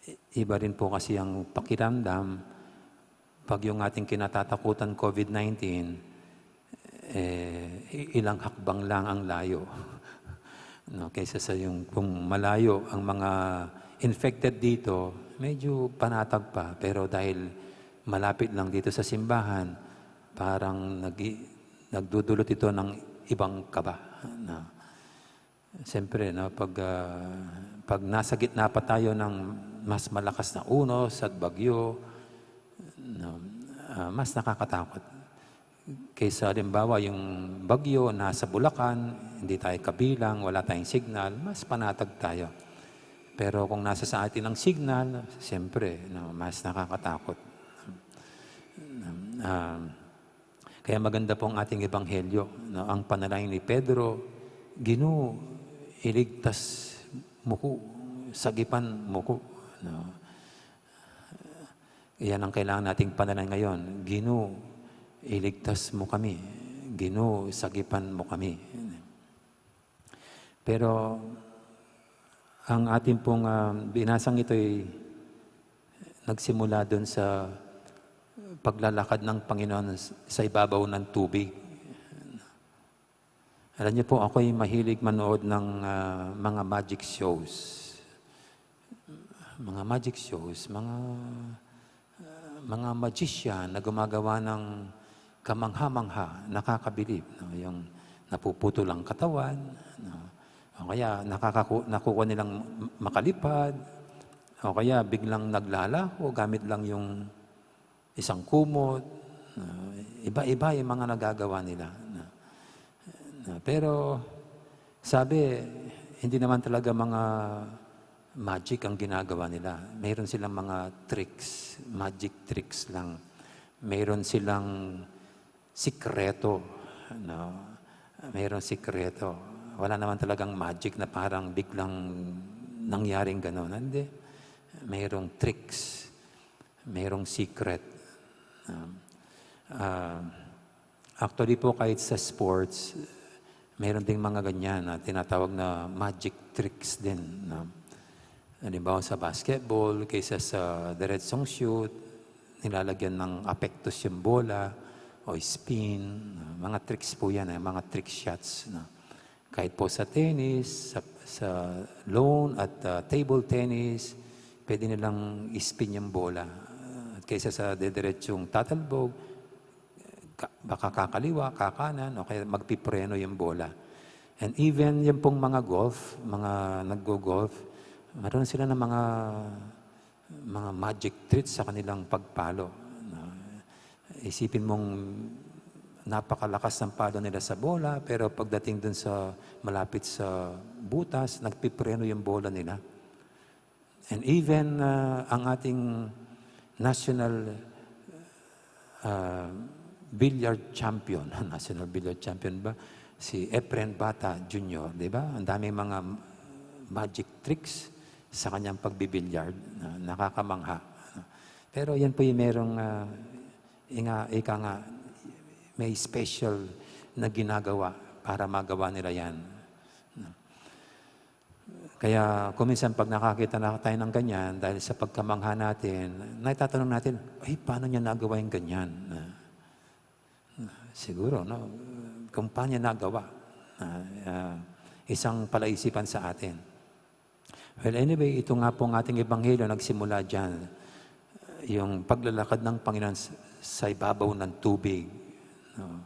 I-, iba rin po kasi ang pakiramdam pag yung ating kinatatakutan, COVID nineteen, eh, i-, ilang hakbang lang ang layo. No, kaysa sa yung kung malayo ang mga infected dito, medyo panatag pa. Pero dahil malapit lang dito sa simbahan, parang nag-, nagdudulot ito ng ibang kaba. No? Siyempre, no, pag, ah, pag nasa gitna pa tayo ng mas malakas na unos at bagyo, no, ah, mas nakakatakot. Kaysa halimbawa, yung bagyo nasa Bulacan, hindi tayo kabilang, wala tayong signal, mas panatag tayo. Pero kung nasa sa atin ang signal, siyempre, no, mas nakakatakot. Ah, kaya maganda po ang ating ebanghelyo, no? Ang panalangin ni Pedro, "Ginu, iligtas mu ku, sagipan mu ku," no? Yan ang kailangan nating panalangin ngayon. "Ginu, iligtas mu kami. Ginu, sagipan mu kami." Pero ang atin pong, ah, binasang ito ay nagsimula dun sa paglalakad ng Panginoon s-, sa ibabaw ng tubig. Alam niyo po, ako'y mahilig manood ng, ah, mga magic shows. Mga magic shows, mga, ah, mga magician na gumagawa ng kamangha-mangha, nakakabilib, no? Yung napuputol ang katawan, no? O kaya nakakaku-, nakukuha nilang makalipad, o kaya biglang naglalaho gamit lang yung isang kumot, no? Iba-iba yung mga nagagawa nila, no? No, pero sabi, hindi naman talaga mga magic ang ginagawa nila. Mayroon silang mga tricks, magic tricks lang. Mayroon silang sikreto, no? Mayroon sikreto. Wala naman talagang magic na parang biglang nangyaring ganun. Hindi. Mayroong tricks. Mayroong secret. Um, ah, actually po, kahit sa sports, meron ding mga ganyan na tinatawag na magic tricks din, no? Halimbawa sa basketball, kaysa sa diretsong shoot, nilalagyan ng apektos yung bola. o spin, no? Mga tricks po yan, eh, mga trick shots, no? Kahit po sa tennis, sa, sa lawn at, ah, table tennis, pwede nilang spin yung bola. At kaysa sa didiretsong tatalbog, ka-, baka kakaliwa, kakanan, o kaya magpipreno yung bola. And even yung pong mga golf, mga naggo-golf, meron sila ng mga, mga magic tricks sa kanilang pagpalo, no? Isipin mong napakalakas ng palo nila sa bola, pero pagdating dun sa malapit sa butas, nagpipreno yung bola nila. And even, ah, ang ating national, ah, billiard champion, national billiard champion ba? Si Efren Bata Junior, di ba? Ang daming mga magic tricks sa kanyang pagbibilyard, na nakakamangha. Pero yan po yung merong, ah, inga-, ika nga, may special na ginagawa para magawa nila yan. Kaya kung minsan pag nakakita na tayo ng ganyan, dahil sa pagkamangha natin, naitatanong natin, "Ay, paano niya nagawa yung ganyan?" Na, na, siguro, no? Kung paano niya nagawa. Na, ah, isang palaisipan sa atin. Well, anyway, ito nga pong ating ebanghelyo, nagsimula dyan, yung paglalakad ng Panginoon s-, sa ibabaw ng tubig, no?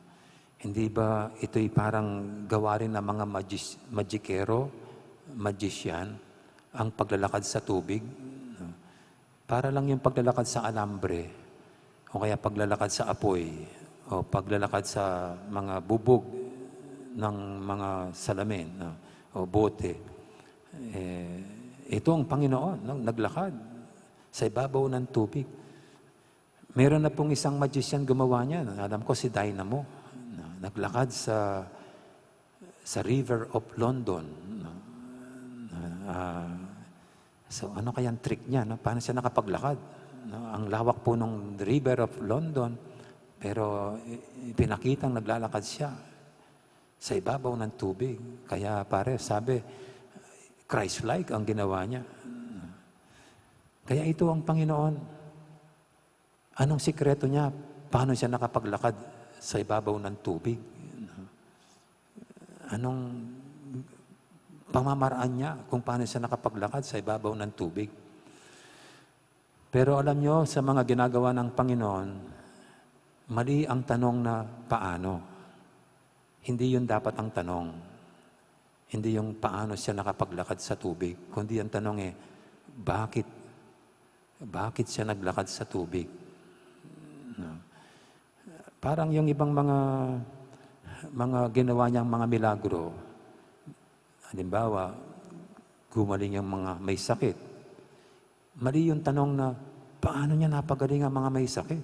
Hindi ba ito'y parang gawa rin ng mga magis-, magikero, magician, ang paglalakad sa tubig? No? Para lang yung paglalakad sa alambre, o kaya paglalakad sa apoy, o paglalakad sa mga bubog ng mga salamin, no? O bote. Eh, ito ang Panginoon, no? Naglakad sa ibabaw ng tubig. Meron na pong isang magician gumawa niyan. Alam ko, si Dynamo. Na-, naglakad sa, sa River of London, no? Na, ah, so, ano kayang trick niya, no? Paano siya nakapaglakad, no? Ang lawak po ng River of London, pero i-, ipinakitang naglalakad siya sa ibabaw ng tubig. Kaya, pare, sabi, Christ-like ang ginawa niya. Kaya ito ang Panginoon. Anong sikreto niya? Paano siya nakapaglakad sa ibabaw ng tubig? Anong pamamaraan niya kung paano siya nakapaglakad sa ibabaw ng tubig? Pero alam niyo, sa mga ginagawa ng Panginoon, mali ang tanong na paano. Hindi yun dapat ang tanong. Hindi yung paano siya nakapaglakad sa tubig, kundi ang tanong eh, bakit? Bakit siya naglakad sa tubig? No? Parang yung ibang mga, mga ginawa niyang mga milagro, halimbawa, gumaling yung mga may sakit. Mali yung tanong na, paano niya napagaling ang mga may sakit?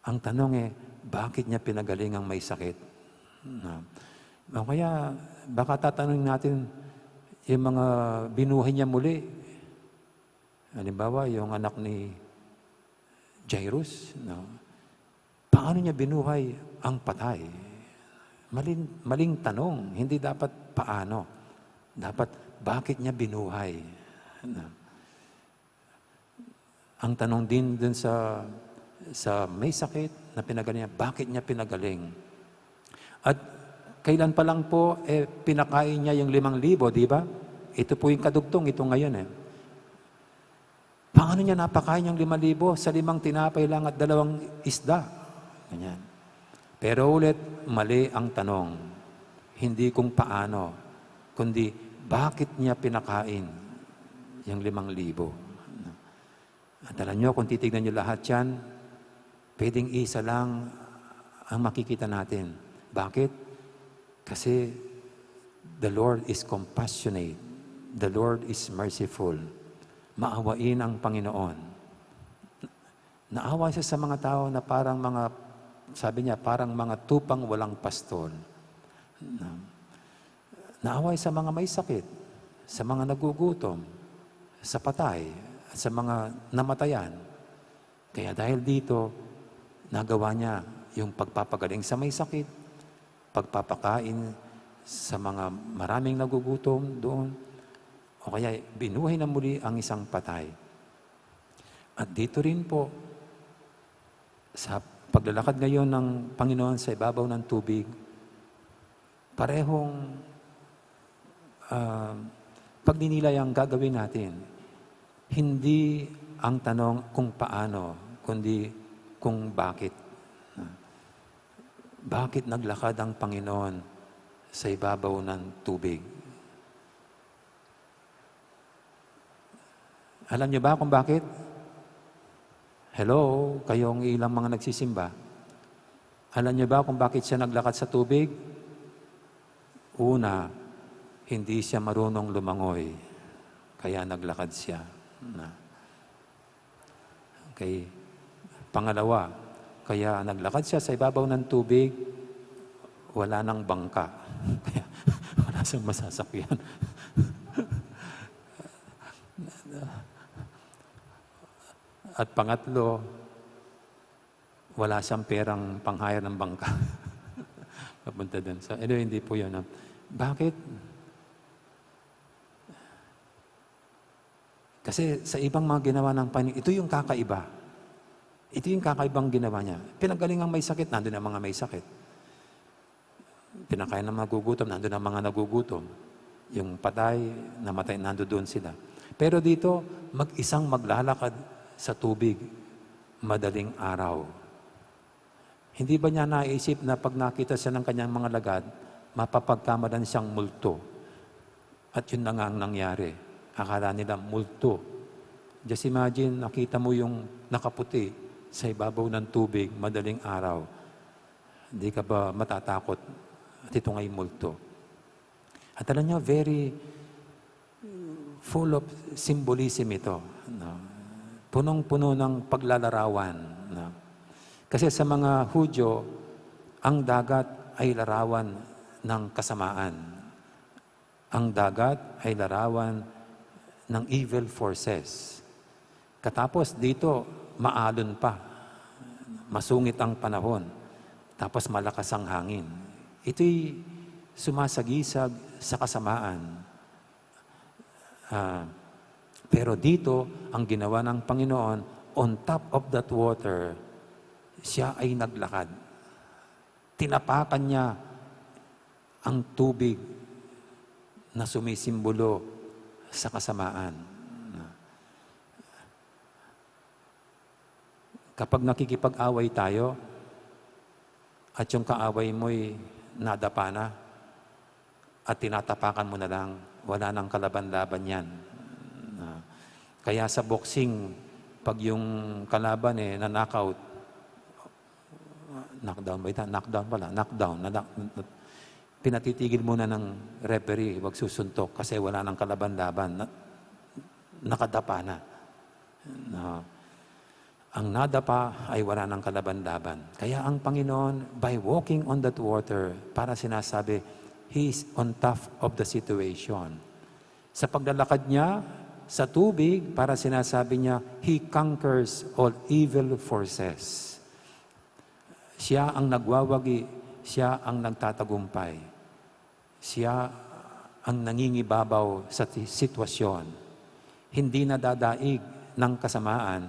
Ang tanong eh, bakit niya pinagaling ang may sakit? No? O kaya, baka tatanungin natin yung mga binuhay niya muli. Halimbawa, yung anak ni Jairus, no? Paano niya binuhay ang patay? Maling, maling tanong, hindi dapat paano. Dapat, bakit niya binuhay? No? Ang tanong din dun sa, sa may sakit na pinagaling niya, bakit niya pinagaling? At kailan pa lang po, eh, pinakain niya yung limang libo, di ba? Ito po yung kadugtong, ito ngayon eh. Paano niya napakain yung limang libo sa limang tinapay lang at dalawang isda? Ganyan. Pero ulit, mali ang tanong. Hindi kung paano, kundi bakit niya pinakain yung limang libo. At alam niyo, kung titignan niyo lahat yan, pwedeng isa lang ang makikita natin. Bakit? Kasi the Lord is compassionate. The Lord is merciful. Maawain ang Panginoon. Naawa siya sa mga tao na parang mga, sabi niya, parang mga tupang walang pastol. Na-, naawa siya sa mga may sakit, sa mga nagugutom, sa patay, at sa mga namatayan. Kaya dahil dito, nagawa niya yung pagpapagaling sa may sakit, pagpapakain sa mga maraming nagugutom doon, o kaya binuhay na muli ang isang patay. At dito rin po, sa Paglalakad ngayon ng Panginoon sa ibabaw ng tubig, parehong, ah, pagninilay ang gagawin natin. Hindi ang tanong kung paano, kundi kung bakit. Bakit naglakad ang Panginoon sa ibabaw ng tubig? Alam niyo ba kung bakit? Hello, kayong ilang mga nagsisimba. Alam niyo ba kung bakit siya naglakad sa tubig? Una, hindi siya marunong lumangoy. Kaya naglakad siya. Na. Okay. Pangalawa, kaya naglakad siya sa ibabaw ng tubig, wala nang bangka. Kaya wala siyang masasakyan. At pangatlo, wala siyang perang pang-hire ng bangka. Papunta dun. So, anyway, hindi po yun, ah. Bakit? Kasi sa ibang mga ginawa ng Panginoon, ito yung kakaiba. Ito yung kakaibang ginawa niya. Pinagaling ang may sakit, nandun ang mga may sakit. Pinakain ng magugutom, nandun ang mga nagugutom. Yung patay, namatay, nandun doon sila. Pero dito, mag-isang maglalakad sa tubig, madaling araw. Hindi ba niya naisip na pag nakita siya ng kanyang mga lagad, mapapagkamalan siyang multo? At yun na nga ang nangyari. Akala nila multo. Just imagine, nakita mo yung nakaputi sa ibabaw ng tubig, madaling araw. Hindi ka ba matatakot? At ito nga'y multo. At alam niyo, very full of symbolism ito. No? Punong-puno ng paglalarawan. No? Kasi sa mga Hudyo, ang dagat ay larawan ng kasamaan. Ang dagat ay larawan ng evil forces. Katapos dito, maalon pa. Masungit ang panahon. Tapos malakas ang hangin. Ito'y sumasagisag sa kasamaan. Ah, pero dito, ang ginawa ng Panginoon, on top of that water, siya ay naglakad. Tinapakan niya ang tubig na sumisimbolo sa kasamaan. Kapag nakikipag-away tayo, at yung kaaway mo'y nadapa na, at tinatapakan mo na lang, wala nang kalaban-laban yan. Ah, kaya sa boxing, pag yung kalaban eh, na-knockout, knockdown ba ito? Knockdown pala, knockdown, na, na, pinatitigil muna ng referee, wag susuntok kasi wala nang kalaban-laban, na, nakadapa na. No? Ang nadapa ay wala nang kalaban-laban. Kaya ang Panginoon, by walking on that water, para sinasabi, He is on top of the situation. Sa paglalakad niya sa tubig, para sinasabi niya, He conquers all evil forces. Siya ang nagwawagi, siya ang nagtatagumpay. Siya ang nangingibabaw sa ti-, sitwasyon. Hindi nadadaig ng kasamaan,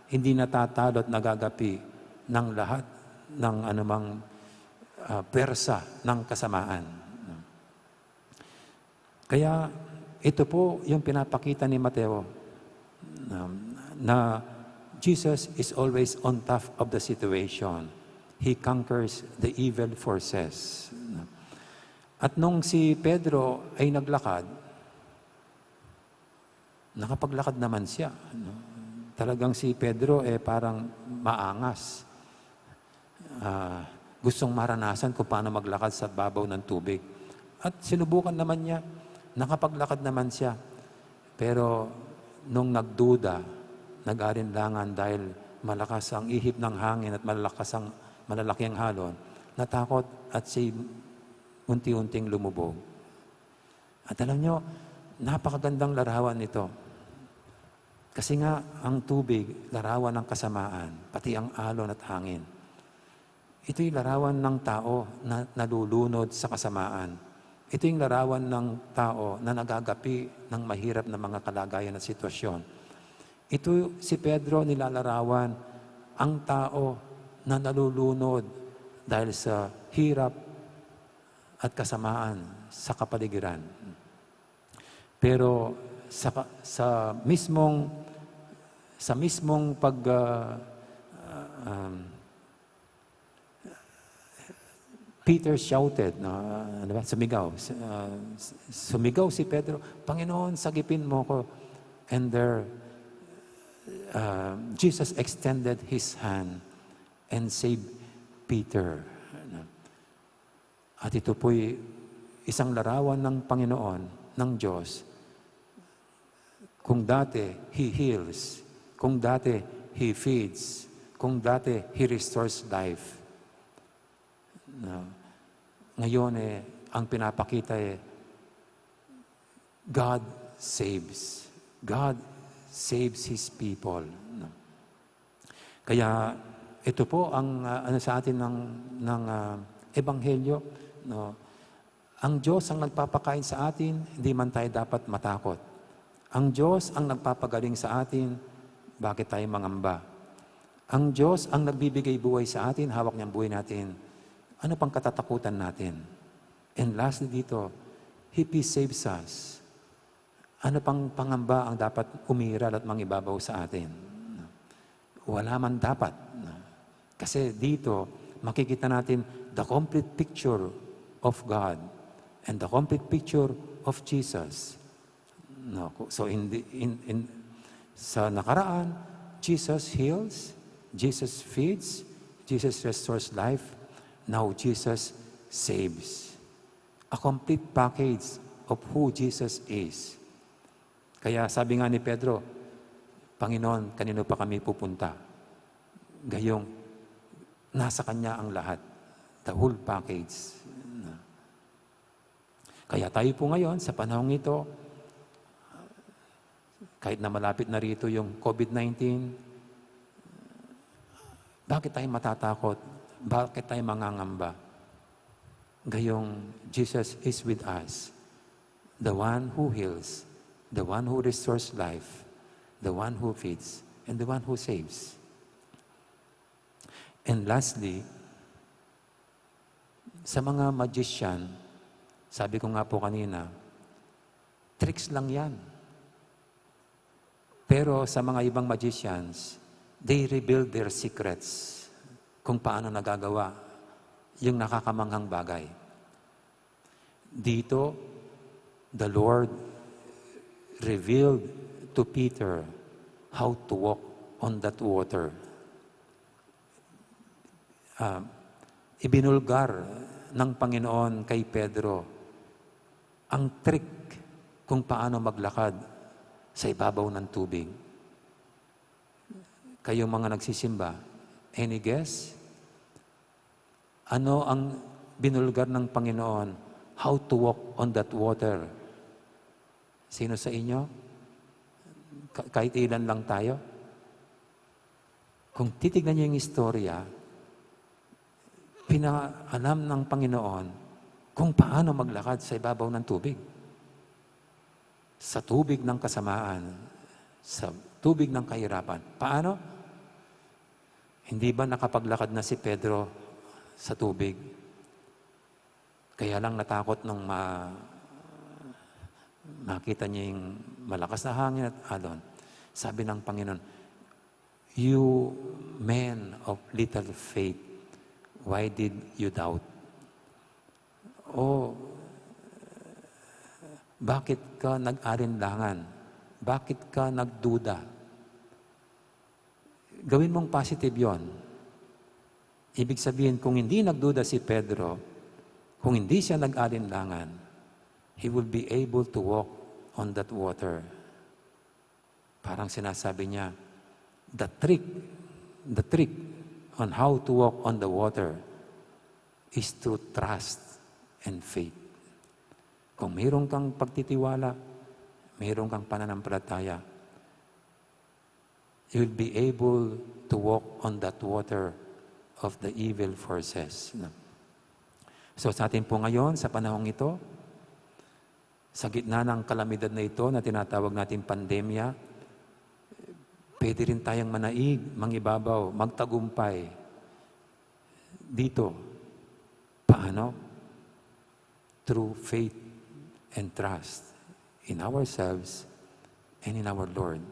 hindi natatalo at nagagapi ng lahat ng anumang, ah, pwersa ng kasamaan. Kaya ito po yung pinapakita ni Mateo, um, na Jesus is always on top of the situation. He conquers the evil forces. At nung si Pedro ay naglakad, nakapaglakad naman siya, no? Talagang si Pedro, eh, parang maangas. Ah, gustong maranasan kung paano maglakad sa babaw ng tubig. At sinubukan naman niya, nakapaglakad naman siya. Pero nung nagduda, nag-alinlangan dahil malakas ang ihip ng hangin at malakas ang, malalaki ang alon, natakot at siya unti-unting lumubog. At alam nyo, napakagandang larawan nito. Kasi nga, ang tubig, larawan ng kasamaan, pati ang alon at hangin. Ito'y larawan ng tao na nalulunod sa kasamaan. Ito yung larawan ng tao na nagagapi ng mahirap na mga kalagayan at sitwasyon. Ito si Pedro nilalarawan ang tao na nalulunod dahil sa hirap at kasamaan sa kapaligiran. Pero sa ka-, sa mismong, sa mismong pag, ah, ah, um, Peter shouted, no? Ano ba? Sumigaw. S-, ah, s-, sumigaw si Pedro, "Panginoon, sagipin mo ko." And there, ah, Jesus extended his hand and saved Peter. Ano? At ito po'y isang larawan ng Panginoon, ng Diyos. Kung dati, He heals. Kung dati, He feeds. Kung dati, He restores life. No? Ngayon, eh, ang pinapakita, eh, God saves. God saves His people. No? Kaya ito po ang, ah, ano sa atin ng, ng, ah, Ebanghelyo, no? Ang Diyos ang nagpapakain sa atin, hindi man tayo dapat matakot. Ang Diyos ang nagpapagaling sa atin, bakit tayo mangamba? Ang Diyos ang nagbibigay buhay sa atin, hawak niya ang buhay natin. Ano pang katatakutan natin? And lastly dito, He saves us. Ano pang pangamba ang dapat umiral at mangibabaw sa atin? Wala man dapat. Kasi dito, makikita natin the complete picture of God and the complete picture of Jesus. No? So, in, the, in, in, sa nakaraan, Jesus heals, Jesus feeds, Jesus restores life, now Jesus saves. A complete package of who Jesus is. Kaya sabi nga ni Pedro, "Panginoon, kanino pa kami pupunta?" Gayong nasa kanya ang lahat, the whole package. Kaya tayo po ngayon, sa panahong ito, kahit na malapit na rito yung COVID nineteen, bakit tayo matatakot? Bakit tayo mangangamba? Gayong Jesus is with us, the one who heals, the one who restores life, the one who feeds, and the one who saves. And lastly, sa mga magician, sabi ko nga po kanina, tricks lang yan. Pero sa mga ibang magicians, they reveal their secrets kung paano nagagawa yung nakakamanghang bagay. Dito, the Lord revealed to Peter how to walk on that water. Ah, ibinulgar ng Panginoon kay Pedro ang trick kung paano maglakad sa ibabaw ng tubig. Kayong mga nagsisimba, any guess? Ano ang binulgar ng Panginoon? How to walk on that water? Sino sa inyo? Ka-, kahit ilan lang tayo? Kung titignan niyo yung istorya, pinaalam ng Panginoon kung paano maglakad sa ibabaw ng tubig. Sa tubig ng kasamaan, sa tubig ng kahirapan. Paano? Hindi ba nakapaglakad na si Pedro sa tubig? Kaya lang natakot nung ma-, makita niya yung malakas na hangin at alon. Sabi ng Panginoon, "You men of little faith, why did you doubt?" O, bakit ka nag-alinlangan? Bakit ka nagduda? Gawin mong positive yon. Ibig sabihin, kung hindi nagduda si Pedro, kung hindi siya nag-alinlangan, he will be able to walk on that water. Parang sinasabi niya, the trick, the trick on how to walk on the water is through trust and faith. Kung mayroon kang pagtitiwala, mayroon kang pananampalataya, you will be able to walk on that water of the evil forces. No? So, sa atin po ngayon, sa panahong ito, sa gitna ng kalamidad na ito na tinatawag nating pandemya, pwede rin tayong manaig, mangibabaw, magtagumpay. Dito, paano? Through faith and trust in ourselves and in our Lord.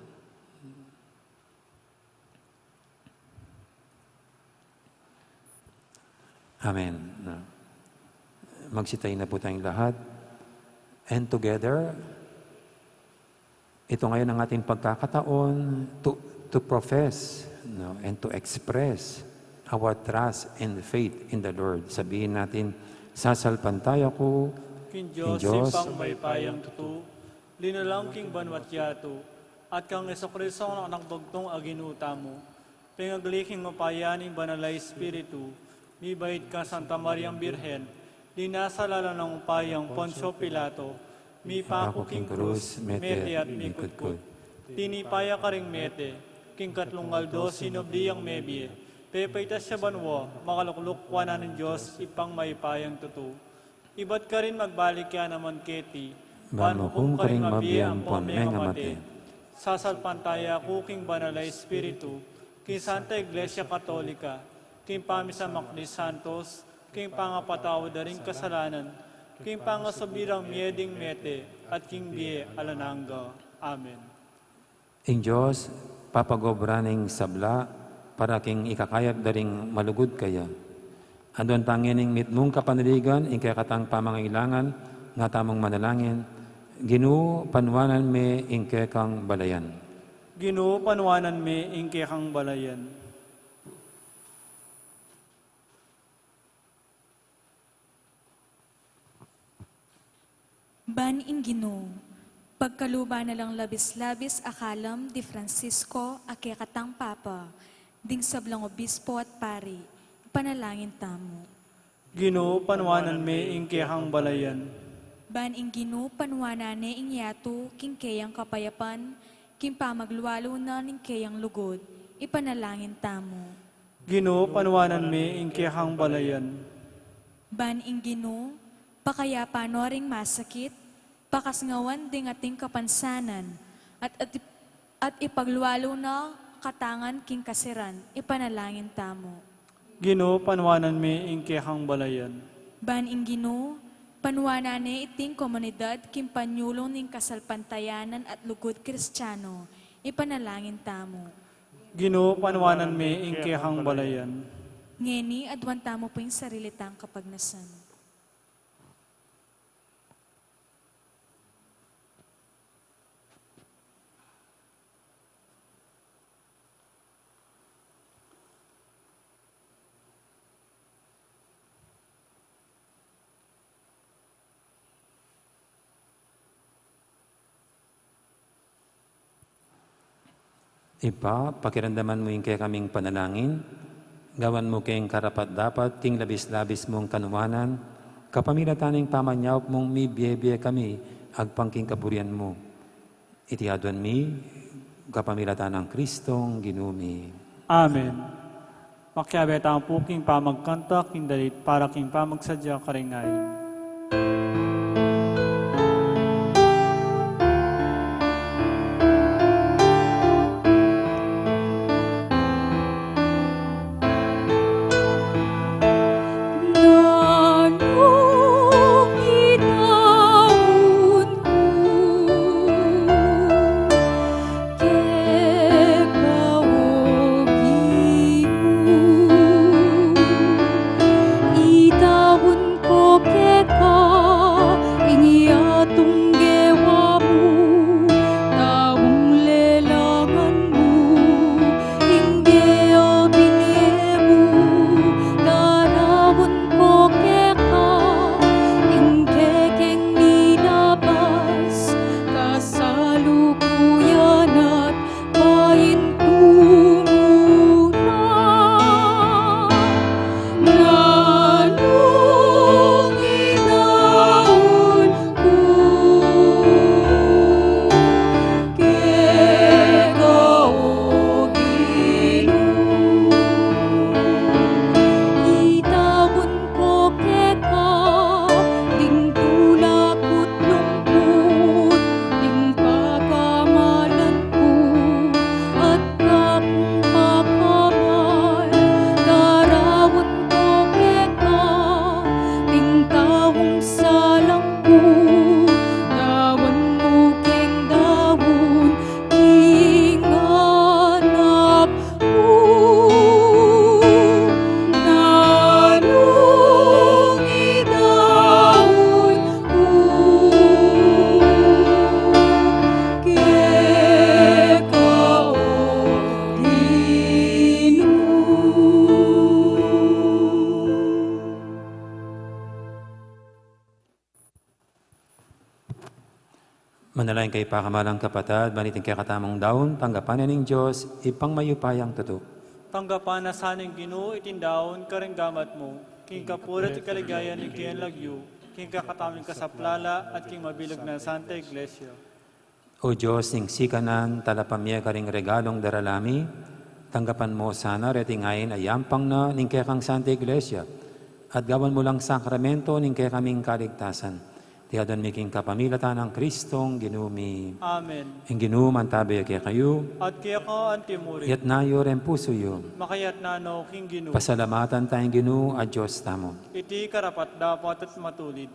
Amen. Magsitayin na po tayong lahat. And together, ito ngayon ang ating pagkakataon to, to profess, no, and to express our trust and faith in the Lord. Sabihin natin, "Sasalpantaya ku king Dios, Dios, Ibpang mayupayang tutu, linalang king banua't yatu, at kang Jesucristo a Anak ning Ginu tamu, pengagli king upaya ning Banal a Espiritu, mibait kang Santa Mariang Birhen, dinasal alang upayang Poncio Pilato, mipaku king krus, mete at mikutkut. Tinipa ya karing mete, king katlung aldo sinubli yang mebie, pepaitas ya banua, makalukluk wanan ning Dios, Ibpang mayupayang tutu. Ibat karin magbalik ya naman keti, ban mukum karing mabie ampon mengamate. Sasalpantaya ku king Banal a Espiritu, king Santa Iglesia Katolika, king pamisamak ning santos, king pangapatawad da ring kasalanan, king pangasubli rang mie ding mete, at king bie alang angga. Amen." Ing Dios, papagobra ning sabla para king ikakayap da ring malugud kaya. Aduan ta ngening mitmung kapanaligan ing kekatang pamangailangan, nga tamung manalangin, Ginu, panuanan me ing kekang balayan. Ginu, panuanan me ing kekang balayan. Ban ing Ginu, pagkaluban na lang labis-labis a kalam di Francisco a kekatang Papa, ding sablang obispo at pari, ipanalangin tamu. Ginu, panuanan me ing kekang balayan. Ban ing Ginu, panuanan ne ing yatu, king keyang kapayapan, king pamaglualu na ning keyang lugud, ipanalangin tamu. Ginu, panuanan me ing kekang balayan. Ban ing Ginu, pakayapan no ring masakit, pakasngawan ding ating kapansanan, at, at, at ipaglualu na katangan king kasiran, ipanalangin tamu. Ginu, panuanan me ing kekang balayan. Ban ing Ginu, panuanan ne iting komunidad king panyulung ning kasalpantayanan at lugud Kristiano, ipanalangin tamu. Ginu, panuanan me ing kekang balayan. Ngeni, aduan tamu pu ing sarili tang kapagnasan. Ibpa, pakiramdaman mu ing kekaming panalangin, gawan mu keng karapat-dapat king labis-labis mung kanuanan, kapamilatan ning pamanyaup mung mibie-bie kami agpang king kapurian mu. Iti aduan mi kapamilatan nang Kristong Ginu mi. Amen. Makiabe tamu pu king pamagkanta king dalit para king pamagsadya karing ain. Nanu itaun ku keka, O Ginu, itaun ku keka Manalangin kayu, pakamalan kung kapatad, ban iting kekatamung daun tanggapan na ning Dios, Ibpang mayupayang tutu. Tanggapan na sa ning Ginu iting daun karing gamat mu, king kapurian at kaligayan ning kayang lagyu, king kekatamung kasaplalan at king mabilug nang Santa Iglesia. O Dios, ning sikanan, talapamie karing regalung daralan mi, tanggapan mu sana reting ain a yampang na ning kekang Santa Iglesia, at gawan mu lang sakramento ning kekaming kaligtasan. Iti aduan mi king kapamilatan nang Kristong Ginu mi. Amen. Ing Ginu mantabe ya kekayu. At keka antimurin. Iyatas yu ring pusu yu. Makayatas no king Ginu. Pasalamatan taya ing Ginu a Dios tamu. Iti karapat-dapat at matulid.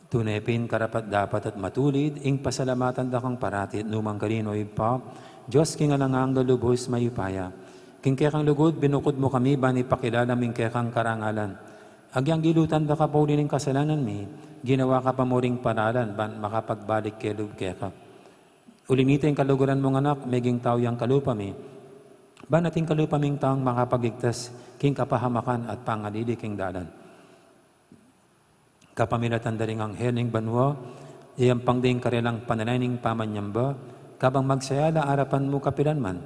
Tune pin karapat-dapat at matulid ing pasalamatan da kang parati at nukarin man, O Ibpa, Dios king alang angga, lubus mayupaya. King kekang lugud binukud mu kami ban ipakilala mi ing kekang karangalan. Agyang gilutan da ka pauli ning kasalanan mi, ginawa ka pa mu ring paralan ban makapagbalik kelub keka. Uli na niti, ing kaluguran mung Anak meging tau yang kalupa mi, ban ating kalupa ming taung makapagligtas king kapahamakan at pangalili king dalan. Kapamilatan da ring anghel ning banua, iyampang da ing karelang panalangin ning pamanyamba, kabang magsaya la arapan mu kapilan man.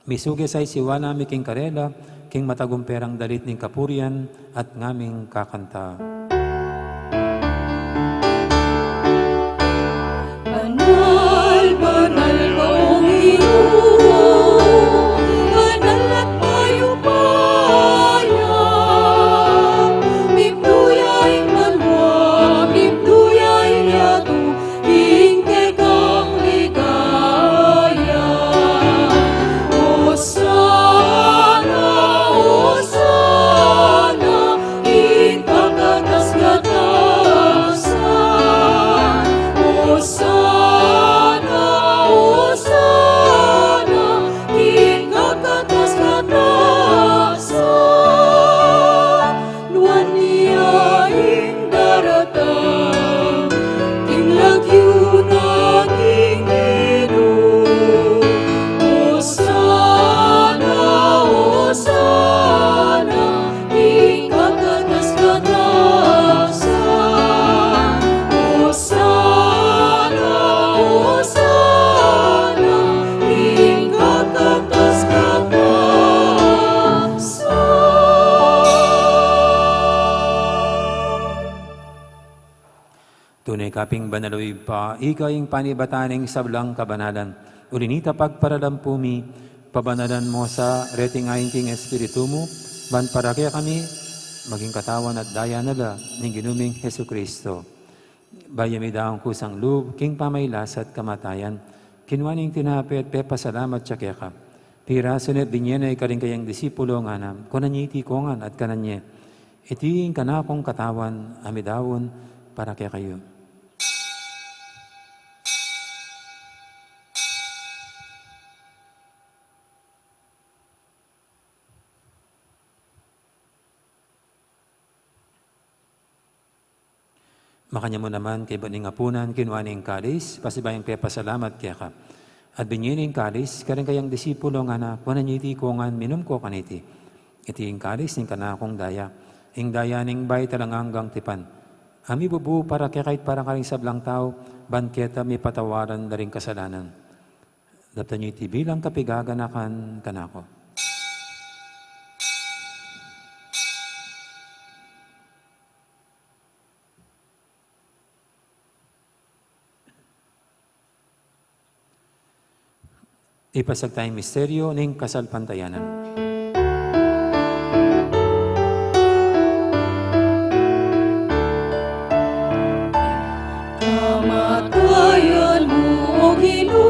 Misugid sa isiwala mi king karela, king matagumperang dalit ning kapurian at ngaming kakanta. Banal, banal ka, O Ginu, banal at mayupaya, mipnu ya ing banua, mipnu ya ing yatu, king kekang ligaya. Osana, Osana, king kakatas-katasan. Osana, Osana, king kakatas-katasan. Nuan ya ing daratang king lagyu na ning Ginu. Osana, Osana, king kakatas-katasan. Osana, Osana, king kakatas-katasan. Tune ka pin banal, O Ibpa, ika ing panibatan ning sablang kabanalan. Uli na nita, pagparalan pu mi, pabanalan mu sa reting ain king Espiritu mu, ban para kekami maging katawan at daya na la ning Ginu ming Jesucristo. Bayu mi daun kusang lub king pamagkasakit at kamatayan, kinua ne ing tinape at pepasalamat ya keka. Pirasu ne at binie ne karing kayang disipulo, ngana, kunan ye iti kongan at kanan ye. Iti ing kanakung katawan a midaun para kekayu. Makanyan mu naman, kaybat ning apunan, kinua ne ing kalis, pasibayu yang pepasalamat keka. At binie ne ing kalis karing kayang disipulo, ngana, kunan ye iti kongan, minum ko kaniti. Iti ing kalis ning kanakung daya, ing daya ning bayu at alang anggang tipan, a mibubu para keka at para karing sablang tau, ban keta mipatawaran la ring kasalanan. Daptan ye iti bilang kapaganakan kanaku. Ipasiag taya ing misteryu ning kasalpantayanan. Kamatayan mu, O Ginu,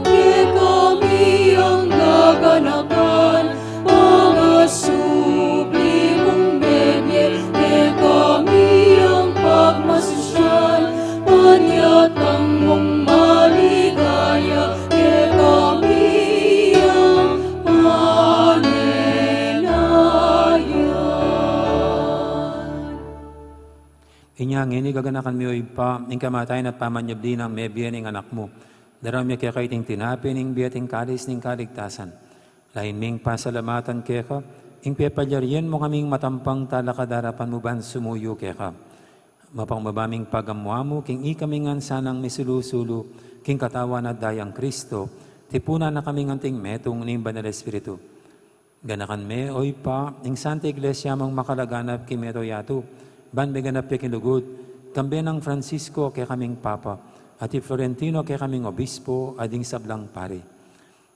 kekami yang gaganakan, pangasubli mung mebie, kekami yang pagmasusyan, panyatang mung maligaya, kekami yang paninayan. Inya ngeni gaganakan mi, O Ibpa, ing kamatayan at pamanyubli nang mebie ning Anak mu. Daraun mi keka iting tinape ning bie at ing kalis ning kaligtasan. Lain ming pasalamatan keka, ing pepalyarian mu kaming matampang talakad king arapan mu ban sumuyu keka. Mapagmabaming pagamu-amu king ikami ngan sanang misulu-sulu, King katawan at dayang Kristo, tipunan na kaming anting metung ning Banal Espiritu. Ganakan me, o Ibpa, ing Santa Iglesia mung makalaganap king mabilug a yatu, ban meganap ya king lugud, kambe nang Francisco a kekaming Papa, at i Florentino a kekaming Obispo, at ding sablang pari.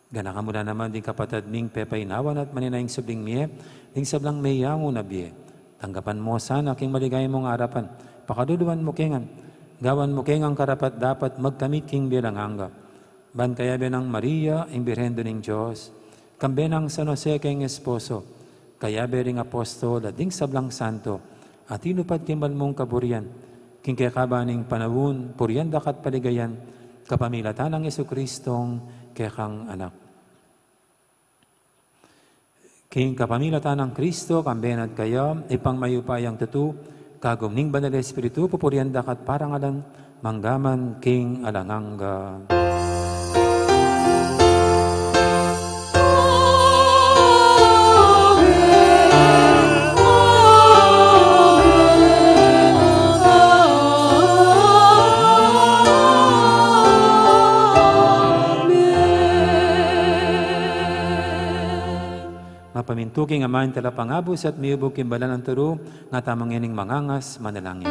Ganakan mu la naman ding kapatad ming pepainawan at manenaya ing subling mie, ding sablang meyangu na bie. Tanggapan mu sana king maligaya mung arapan, pakaluluan mu kami ngan, gawan mu kaming karapat-dapat magkamit king bie alang angga. Ban kayabe nang Maria, ing Birhen Indu ning Dios, kambe nang San Jose a kayang esposo, kayabe ring apostol at ding sablang santo, a tinupad king banal mung kaburian, king kekaban ning panaun, purian da ka at paligayan, kapamilatan nang Jesucristong kekang Anak. King kapamilatan nang Kristo, kambe na at kaya, Ibpang mayupayang tutu, kagum ning Banal Espiritu, pupurian da ka at parangalan, mangga man king alang angga. Mapamintu king Ama ing Talapangabus at miyubug king banal a turu, nga tamu ngening mangangas manalangin.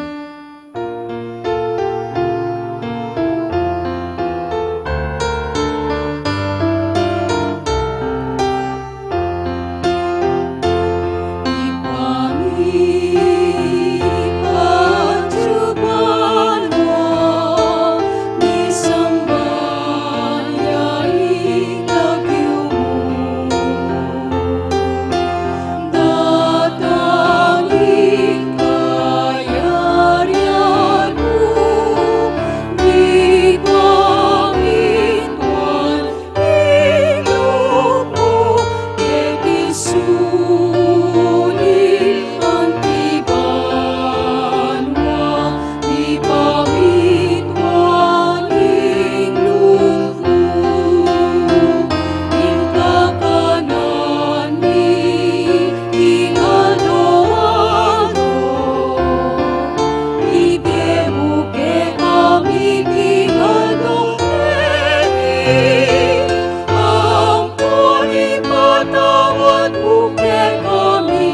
Ampon ipatawad mu kekami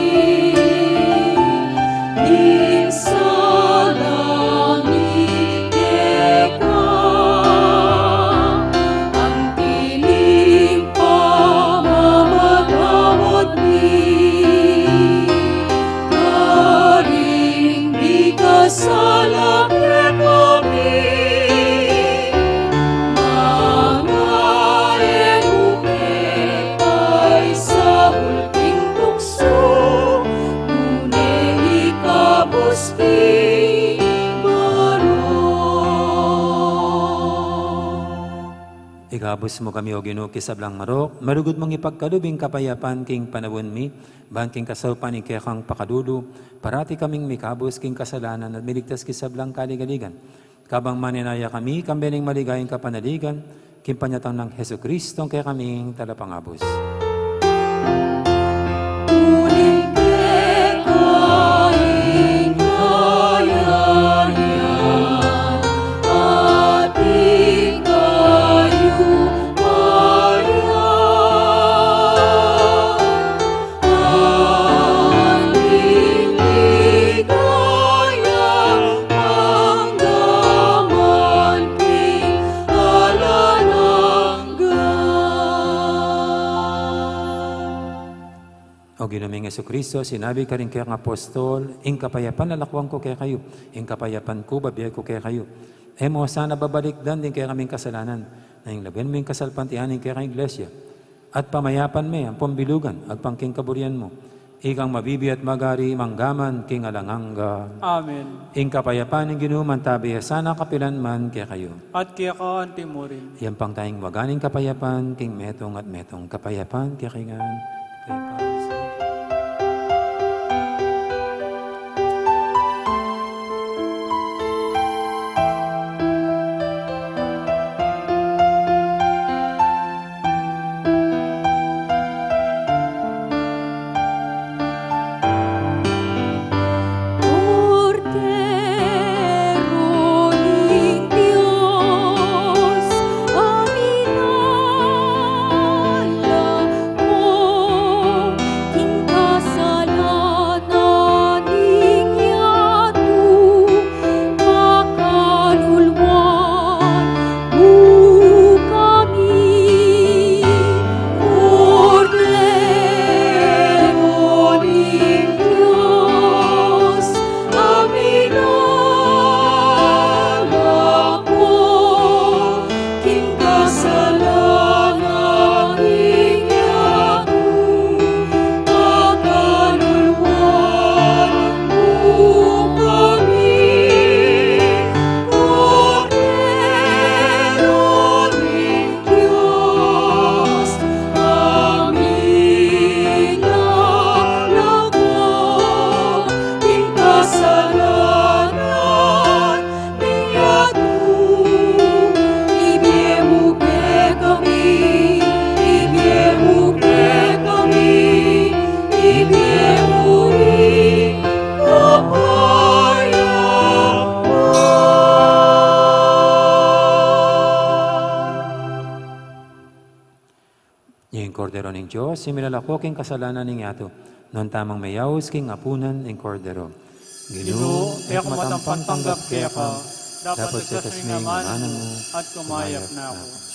ing sala mi keka, anti ing pamamatawad mi karing mikasala kekami. Manga e mu ke paisaul king tuksu, nune ikabus king marok. Ikabus mu kami, O Ginu, king sablang marok, malugud mung ipagkalub ing kapayapan king panaun mi, ban king kasaupan ning kekang pakalulu, parati kaming mikabus king kasalanan at miligtas king sablang kaligaligan. Kabang manenaya kami, kambe ning maligayang kapanaligan, king panyatang nang Jesucristo, a kekaming Talapangabus. Uling keka ing kayarian, ating kayupayan, ating ligaya, angga man king alang angga. O Ginu ming Jesucristo, sinabi karing kekang apostol, ing kapayapan lalakwan ku kekayu, ing kapayapan ku bibie ku kekayu. E mu sana babalikdan ding kekaming kasalanan, nune lawen mu ing kasalpantayanan ning kekang Iglesia, at pamayapan me ampon bilugan agpang king kaburian mu. Ikang mabibie at magari mangga man king alang angga. Amen. Ing kapayapan ning Ginu mantabe ya sana kapilan man kekayu. At keka anti murin. Yampang tayang wagan ing kapayapan king metung at metung. Kapayapan kekayu ngan. Kapayapan. Kordero ning Dios, Kordero ning Dios, a milalako king kasalanan ning yatu. Nuan tamung meyaus king apunan ning Kordero. Ginu, e ku matampang tanggap keka, dapot sekas me ing nganang mu, at kumayap na ku.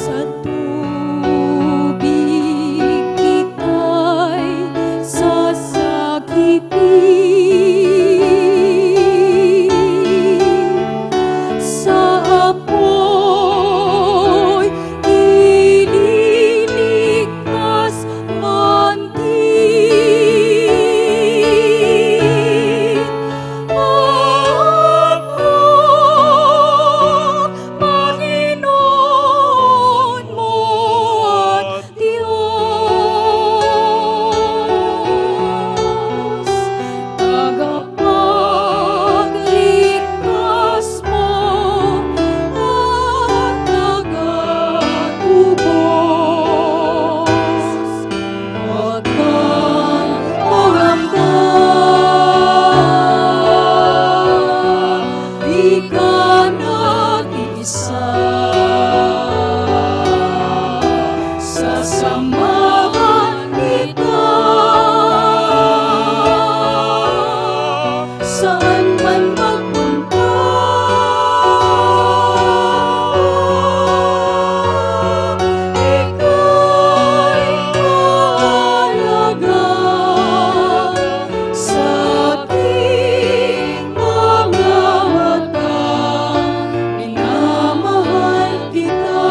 Sa tubig kita'y sasagitin, sa apoy ililigtas man din. Ako, Panginoon mo at Diyos, tagapagligtas mo at tagatubos. Huwag kang mag-alala, di ka nag-iisa. Sasamahan kita saan man magpunta. Ika'y mahalaga sa aking mga mata. Minamahal kita.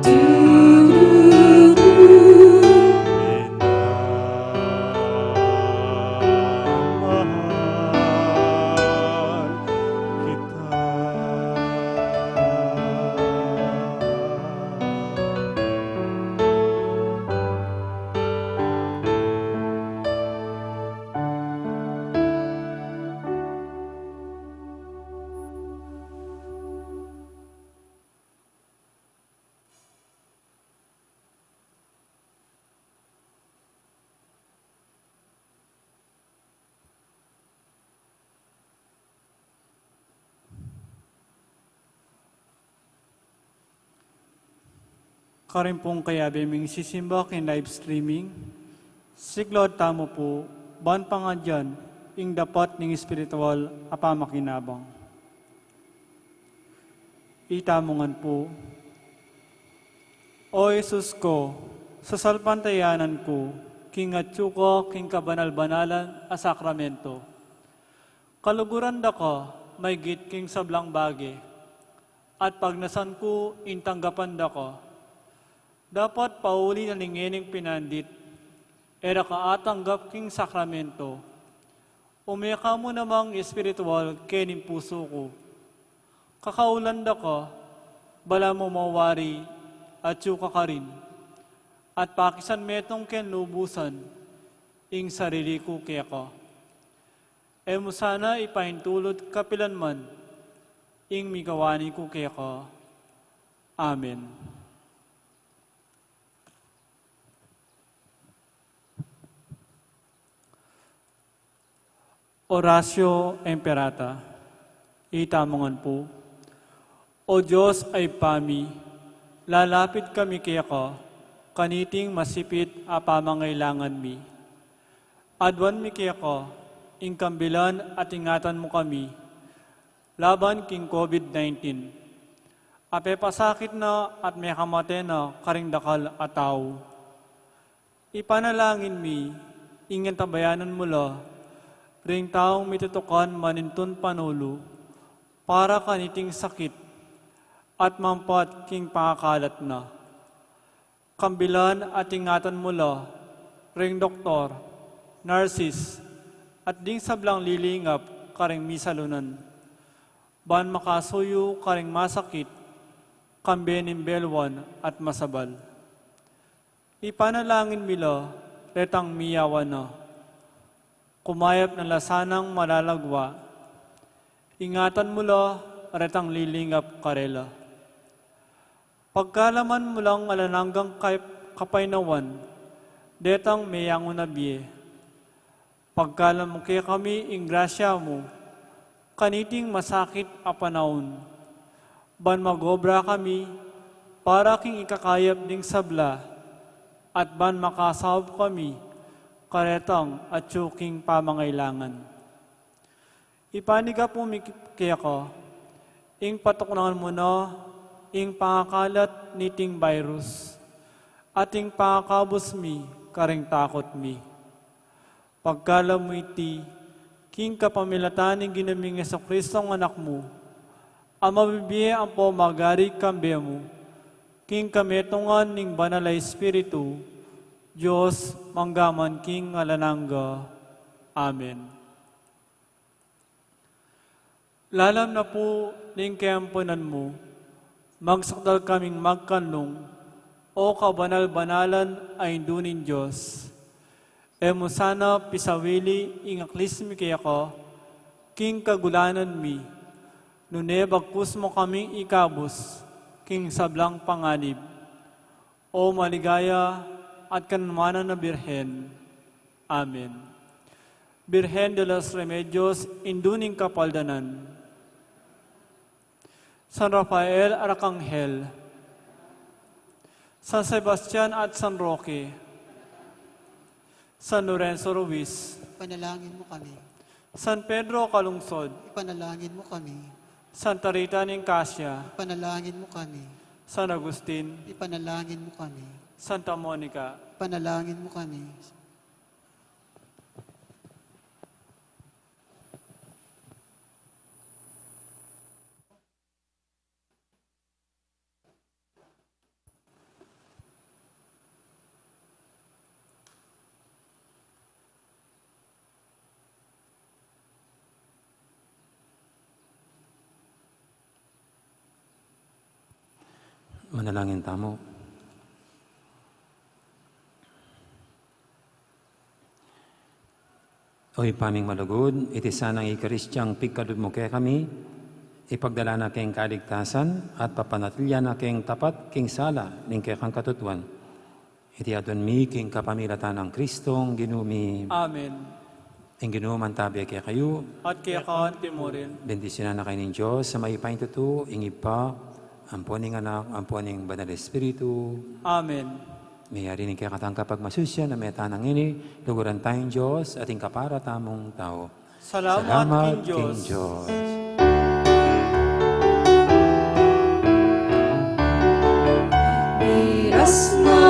Du-du-du. Minamahal kita. Karin pung kayabe ming sisimba king live streaming, siklaud tamu pu ban pangadyan ing dapat ning espiritual a pamakinabang. Itamu ngan pu. O Jesus ku, sasalpantayanan ku king atyu ka king kabanal-banalan a sakramento. Kaluguran da ka maigit king sablang bage, at pagnasan ku ing tanggapan da ka. Dapat pauli na ning ngening pinandit, e ra ka atanggap king sakramento. Ume ka mu namang espiritual kening pusu ku. Kakaulan da ka, balamu mawari atyu ka karin, at pakisan metung king lubusan ing sarili ku keka. E mu sana ipaintulud kapilan man ing migawani ku keka. Amen. Oratio Imperata. Itamu ngan pu. O Dios a Ibpa mi, lalapit kami keka kaniting masipit a pamangailangan mi. Aduan mi keka ing kambilan at ingatan mu kami laban king COVID nineteen. Apepasakit na at mekamate na karing dakal a tau. Ipanalangin mi ing antabayanan mu la ring taung mitutukan manintun panulu para kaniting sakit at mampat king pangakalat na. Kambilan at ingatan mu la ring doktor, nurses, at ding sablang lilingap karing misalunan, ban makasuyu karing masakit, kambe ning belwan at masabal. Ipanalangin mi la retang miyawan na. Kumayap na la sanang malalagwa. Ingatan mu la retang lilingap karela. Pagkalaman mu lang alang anggang kap-, kapaynawan detang meyangu na bie. Pagkalub mu kekami ing grasya mu kaniting masakit a panaun, ban mag-obra kami para king ikakayap ding sabla, at ban makasaup kami karetang atyu king pamangailangan. Ipanyawad mi keka ing patuknangan mu na ing pangakalat niting virus, at ing pangakabus mi karing takut mi. Pagkalub mu iti king kapamilatan ning Ginu ming Jesucristo a Anak mu, a mabibie ampo magari kambe mu, king kametungan ning Banal a Espiritu, Dios, mangga man king alang angga. Amen. Lalam na pu ning kayampunan mu, magsakdal kaming magkanlung, O kabanal-banalan a Indu ning Dios. E mu sana pisawili ing aklis mi keka king kagulanan mi, nune bagkus mu kaming ikabus king sablang panganib. O maligaya at kanunaman a Birhen. Amen. Birhen de los Remedios, Indu ning Kapaldanan. San Rafael Arkanghel, San Sebastian at San Roque, San Lorenzo Ruiz, ipanalangin mu kami. San Pedro Calungsod, ipanalangin mu kami. Santa Rita ning Cascia, ipanalangin mu kami. San Agustin, ipanalangin mu kami. Santa Monica, ipanalangin mu kami. Manalangin tamu. O Ibpa ming malugud, iti sanang Eukaristiang pigkalub mu kekami, ipagdala na keng kaligtasan, at papanatilian na keng tapat king sala ning kekang katutuan. Iti aduan mi king kapamilatan nang Kristong Ginu mi. Amen. Ing Ginu mantabe kekayu. At keka mu rin. Bendisyunan na kayu ning Dios a mayupaya king tutu, ing Ibpa, ampo ning Anak, ampo ning Banal Espiritu. Amen. Meyari ning kekatang kapagmasusian a meta nang ini, luguran tayung Dios, at ing kapara tamung tau. Salamat king Dios. Miras na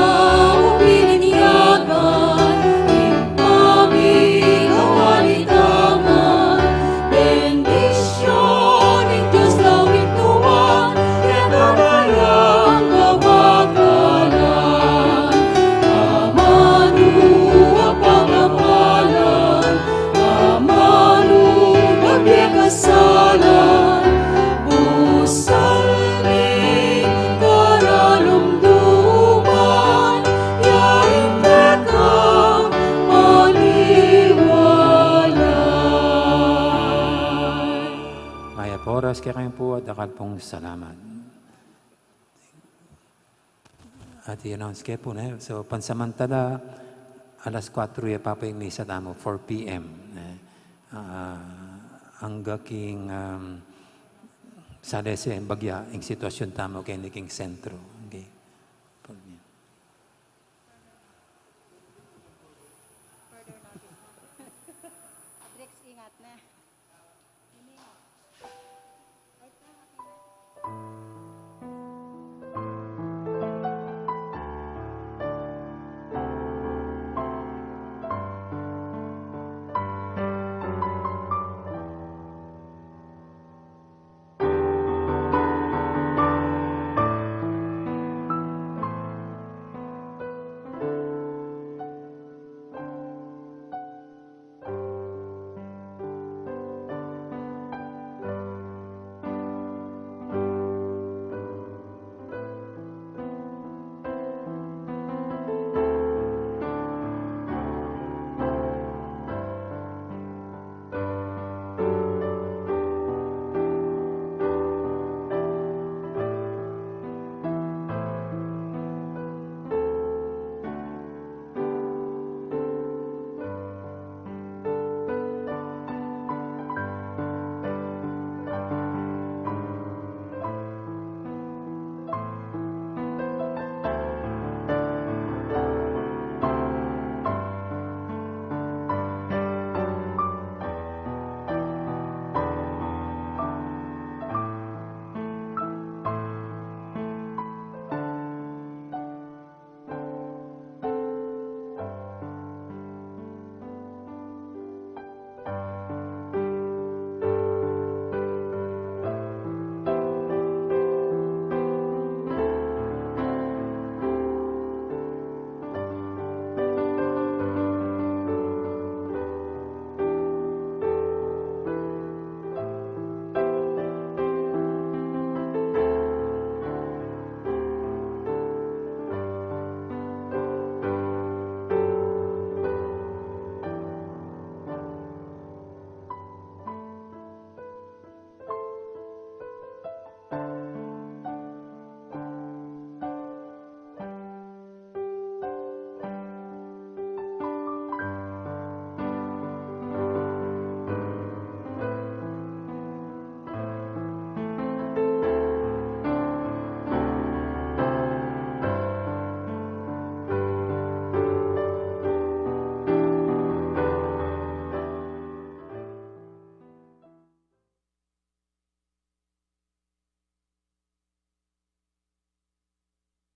mu bininyagan, ing pamikawan itaman, bendisyun ning Dios daupin tuan, kekatamu yang kabagalan, amanu a pagkapalan, amanu a pekasalan, busal ning karalumduman, yaing kekang maniwalay. Mayap a oras kekayu pu at dakal pung salamat. At i-announce ke pu, ne? So, pansamantala, alas kuatro ya pa pu ing misa tamu, four P M, ne? ah, angga king, um, sadese bagya ing sitwasyun tamu keni king sentro. Okay. Adrex, ingat na.